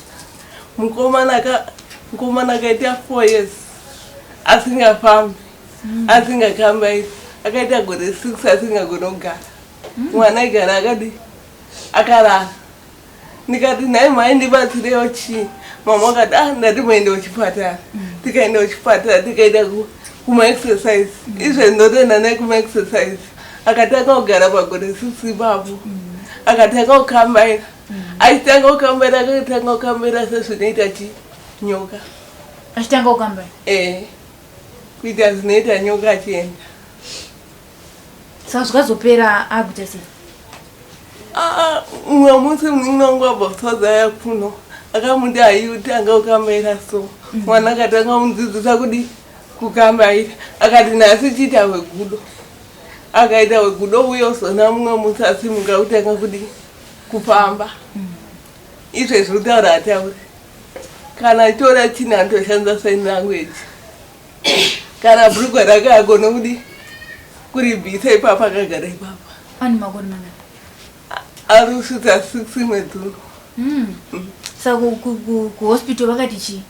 Mukomana ka mukomana akaita 4 years asingafambi. Mm. Asingakambairi. Akaita gore 6 asingagoni kugara. Mm. Mwana aigara akadi akarara. Ndikati nhai mhai ndibatsirewo chii mama akati ah ndati muende kuchipatara mm. tikaenda kuchipatara tikaenda kumaexercise mm. izve ndotoenda naye kumaexercise akatanga kugara pagore six ipapo mm. akatanga kukambaira achitanga kukambaira akatanga kukambaira sezvinoita chi nyoka achitanga kukambaira eh kuita zvinoita nyoka achienda Saka zvakazopera akuita sei? Ah, ah, mumwe musi munin'ina wangu abva kuSouth aya kuno akamuti ayiutanga kukambaira so mm. mwana akatanga kumudzidzisa kudi kukambaira akati nhasi chiita hwegudo akaita hwegudo uye uzona mumwe musi asimuka kutanga kudi kufamba mm. izvezvi kutaura atauri kana achitora chini anotoshandisa sign language kana bhurugwa rake agone kudi kuribvisa ipapa akagara ipapa. Ane makore mangani? Ari kusvitsa 6 mwedzi uno. Mm. Saka kuhospital vakati chii?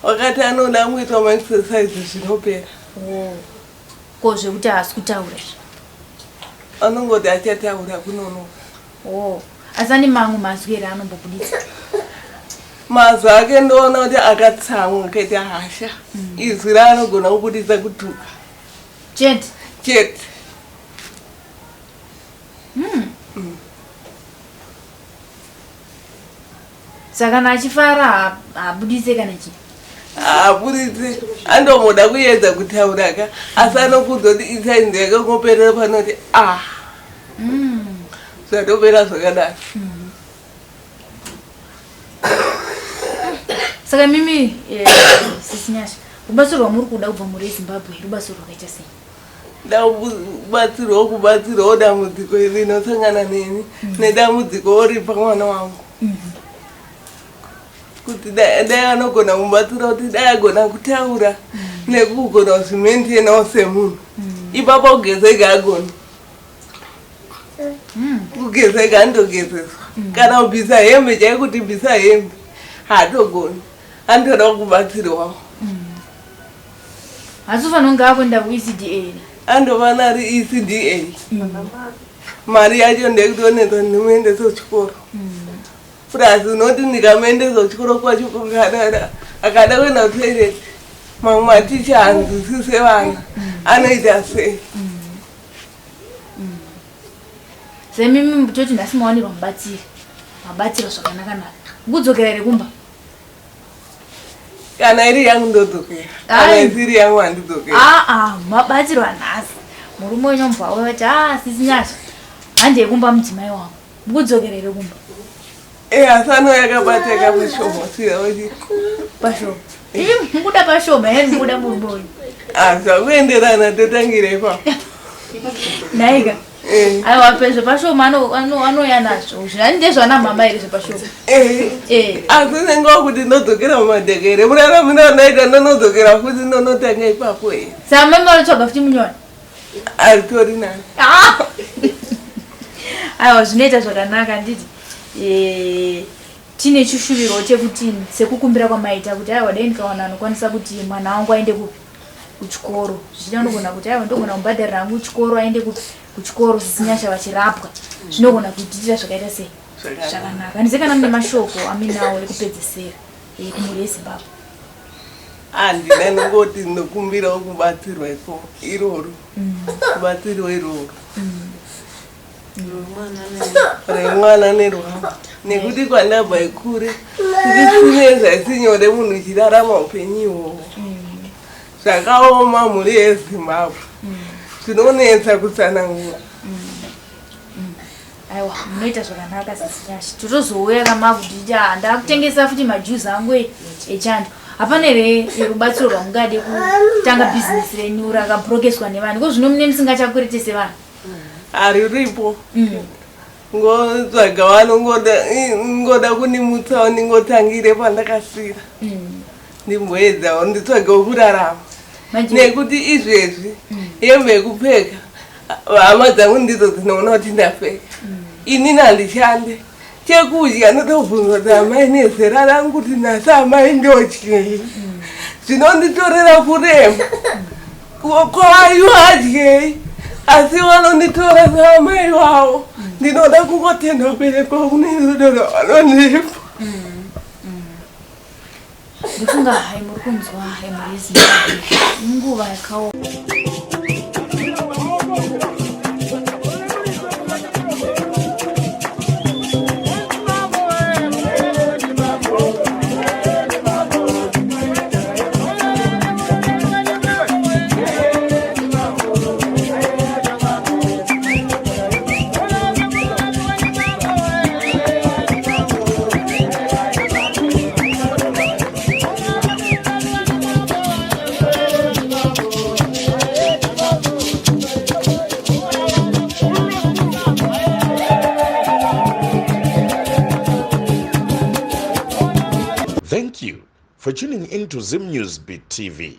Vakati anoda kuitwa maexercise zvinopera. Oh. Ko zvekuti haasi kutaura izvi? Anongoti achataura kunonoka. Oh. Asi ane mamwe mazwi here anombobuditsa? Mazwi ake ndoona kuti akatsamwa akaita hasha. Mm. Izwi raanogona kubuditsa kutuka. Chete. Chete. Mm. Mm. Saka kana achifara haabuditse kana chii? Haabuditse, andomoda kuyedza kutaura ka, asi anokuudza kuti isai nzeve yake kungoperera panoti ah. Mm. Zvatopera zvakadaro. Mm. Saka mimi eh, sisi Nyasha, rubatsiro rwamuri kuda kubva mhuri yeZimbabwe rubatsiro rwakaita sei? Ndakubatsirwawo kubatsirwawo dambudziko iri rinosangana neni mm. nedambudziko oripa mwana wangu mm. kuti dai anogona kumubatsira kuti dai agona kutaura mm. nekugona kuzvimaintainawo semunhu ipapo kugeza ega agona kugeza ega anotogezeswa kana kubvisa hembe chai kuti bvisa hembe haatogoni anotoda kubatsirwawo. Asi ufanira kunge akuenda kuECDA here? Andovana ari ECDA. Mm. Mari yacho ndeyekutonetsa ndimuendese kuchikoro. Mm. Plus unoti ndikamuendesa kuchikoro kwacho akada akada kuenda kutoilet mamwe maticha hanzwisise vana mm. anoita sei? Mm. Mm. Semimi toti nhasi mawanirwa mubatsiri mabatsirwa zvakanaka naka mukudzokera here kumba? Kana iri yangu ndodzokera, kana isiri yangu handidzokera. Aa ah, mabatsirwa nhasi murume wenyu mubva auya vati a sisi Nyasha handei kumba mudzimai wangu mukudzokera here kumba? Eh, asi anouya akabata kapashoma siya kuti pashoma ii mukuda pashoma here mukuda murume wenyu? Ah, zvakuenderana totangira ipapo. Nhaika. Eh. Aiwa pe zvepashoma anouya nazvo. Zvani ndezvana mama here zvepashoma? Eh. Eh. Asi unenge wakuti ndodzokera mumadhaka here? Muraramiro wandaita ndonodzokera futi ndonotanga ipapo here? Saka mama vanotsvaga futi munyowani? Aritori nani. Ah! Aiwa zvinoita zvakanaka handiti? Eh, tine chishuviro chekuti sekukumbira kwamaita kuti aiwa dai ndikawana anokwanisa kuti mwana wangu aende kupi kuchikoro zvichida unogona kuti aiwa ndogona kubhadharira hangu chikoro aende kupi kuchikoro sisinyasha vachirapwa zvinogona kuitiitira zvakaita sei zvakanaka handize kana mune mashoko aminawo ekupedzesera eh, kumhuri yezimbabwe handina nongoti ndinokumbirawo kubatsirwa iko iroro mm. kubatsirwa iroro mm. remwana nerwangu nekuti kwandabva ikure ndisine zvaisinyore munhu uchirarama upenyu ihwohwo mm. zvakaoma mhuri yezimbabwe zvinonetsa kutsanangura Aiwa munoita zvakanaka sisi Nyasha. Totozouya kamakuti ah, ndakutengesa futi majuice angu e, echando. Hapana here rubatsiro rwamungade kutanga business renyu rakabrokeswa nevanhu ko zvino mune musingachakweretese vanhu? Hariripo. Ngotsvaga vanongoda ngoda kundimutsawo ndingotangire pandakasira. Ndimboedzawo nditsvagewo kurarama. Nekuti izvezvi hembe yekupfeka hama dzangu ndidzo dzinoona kuti ndapfeka inini handishande chekudya ndotobvunzwa kuti amai nezera rangu kuti nhasi amai ndodyei zvinonditorera kurema kwayo adyei asi vanonditora saamai vavo ndinoda kungotenda vabereki vangu nerudo rwavanondipa Ndofunga hai muri kunzwa hai mhuri yeZimbabwe inguva yakaoma. Thank you for tuning in to Zim News Beat TV.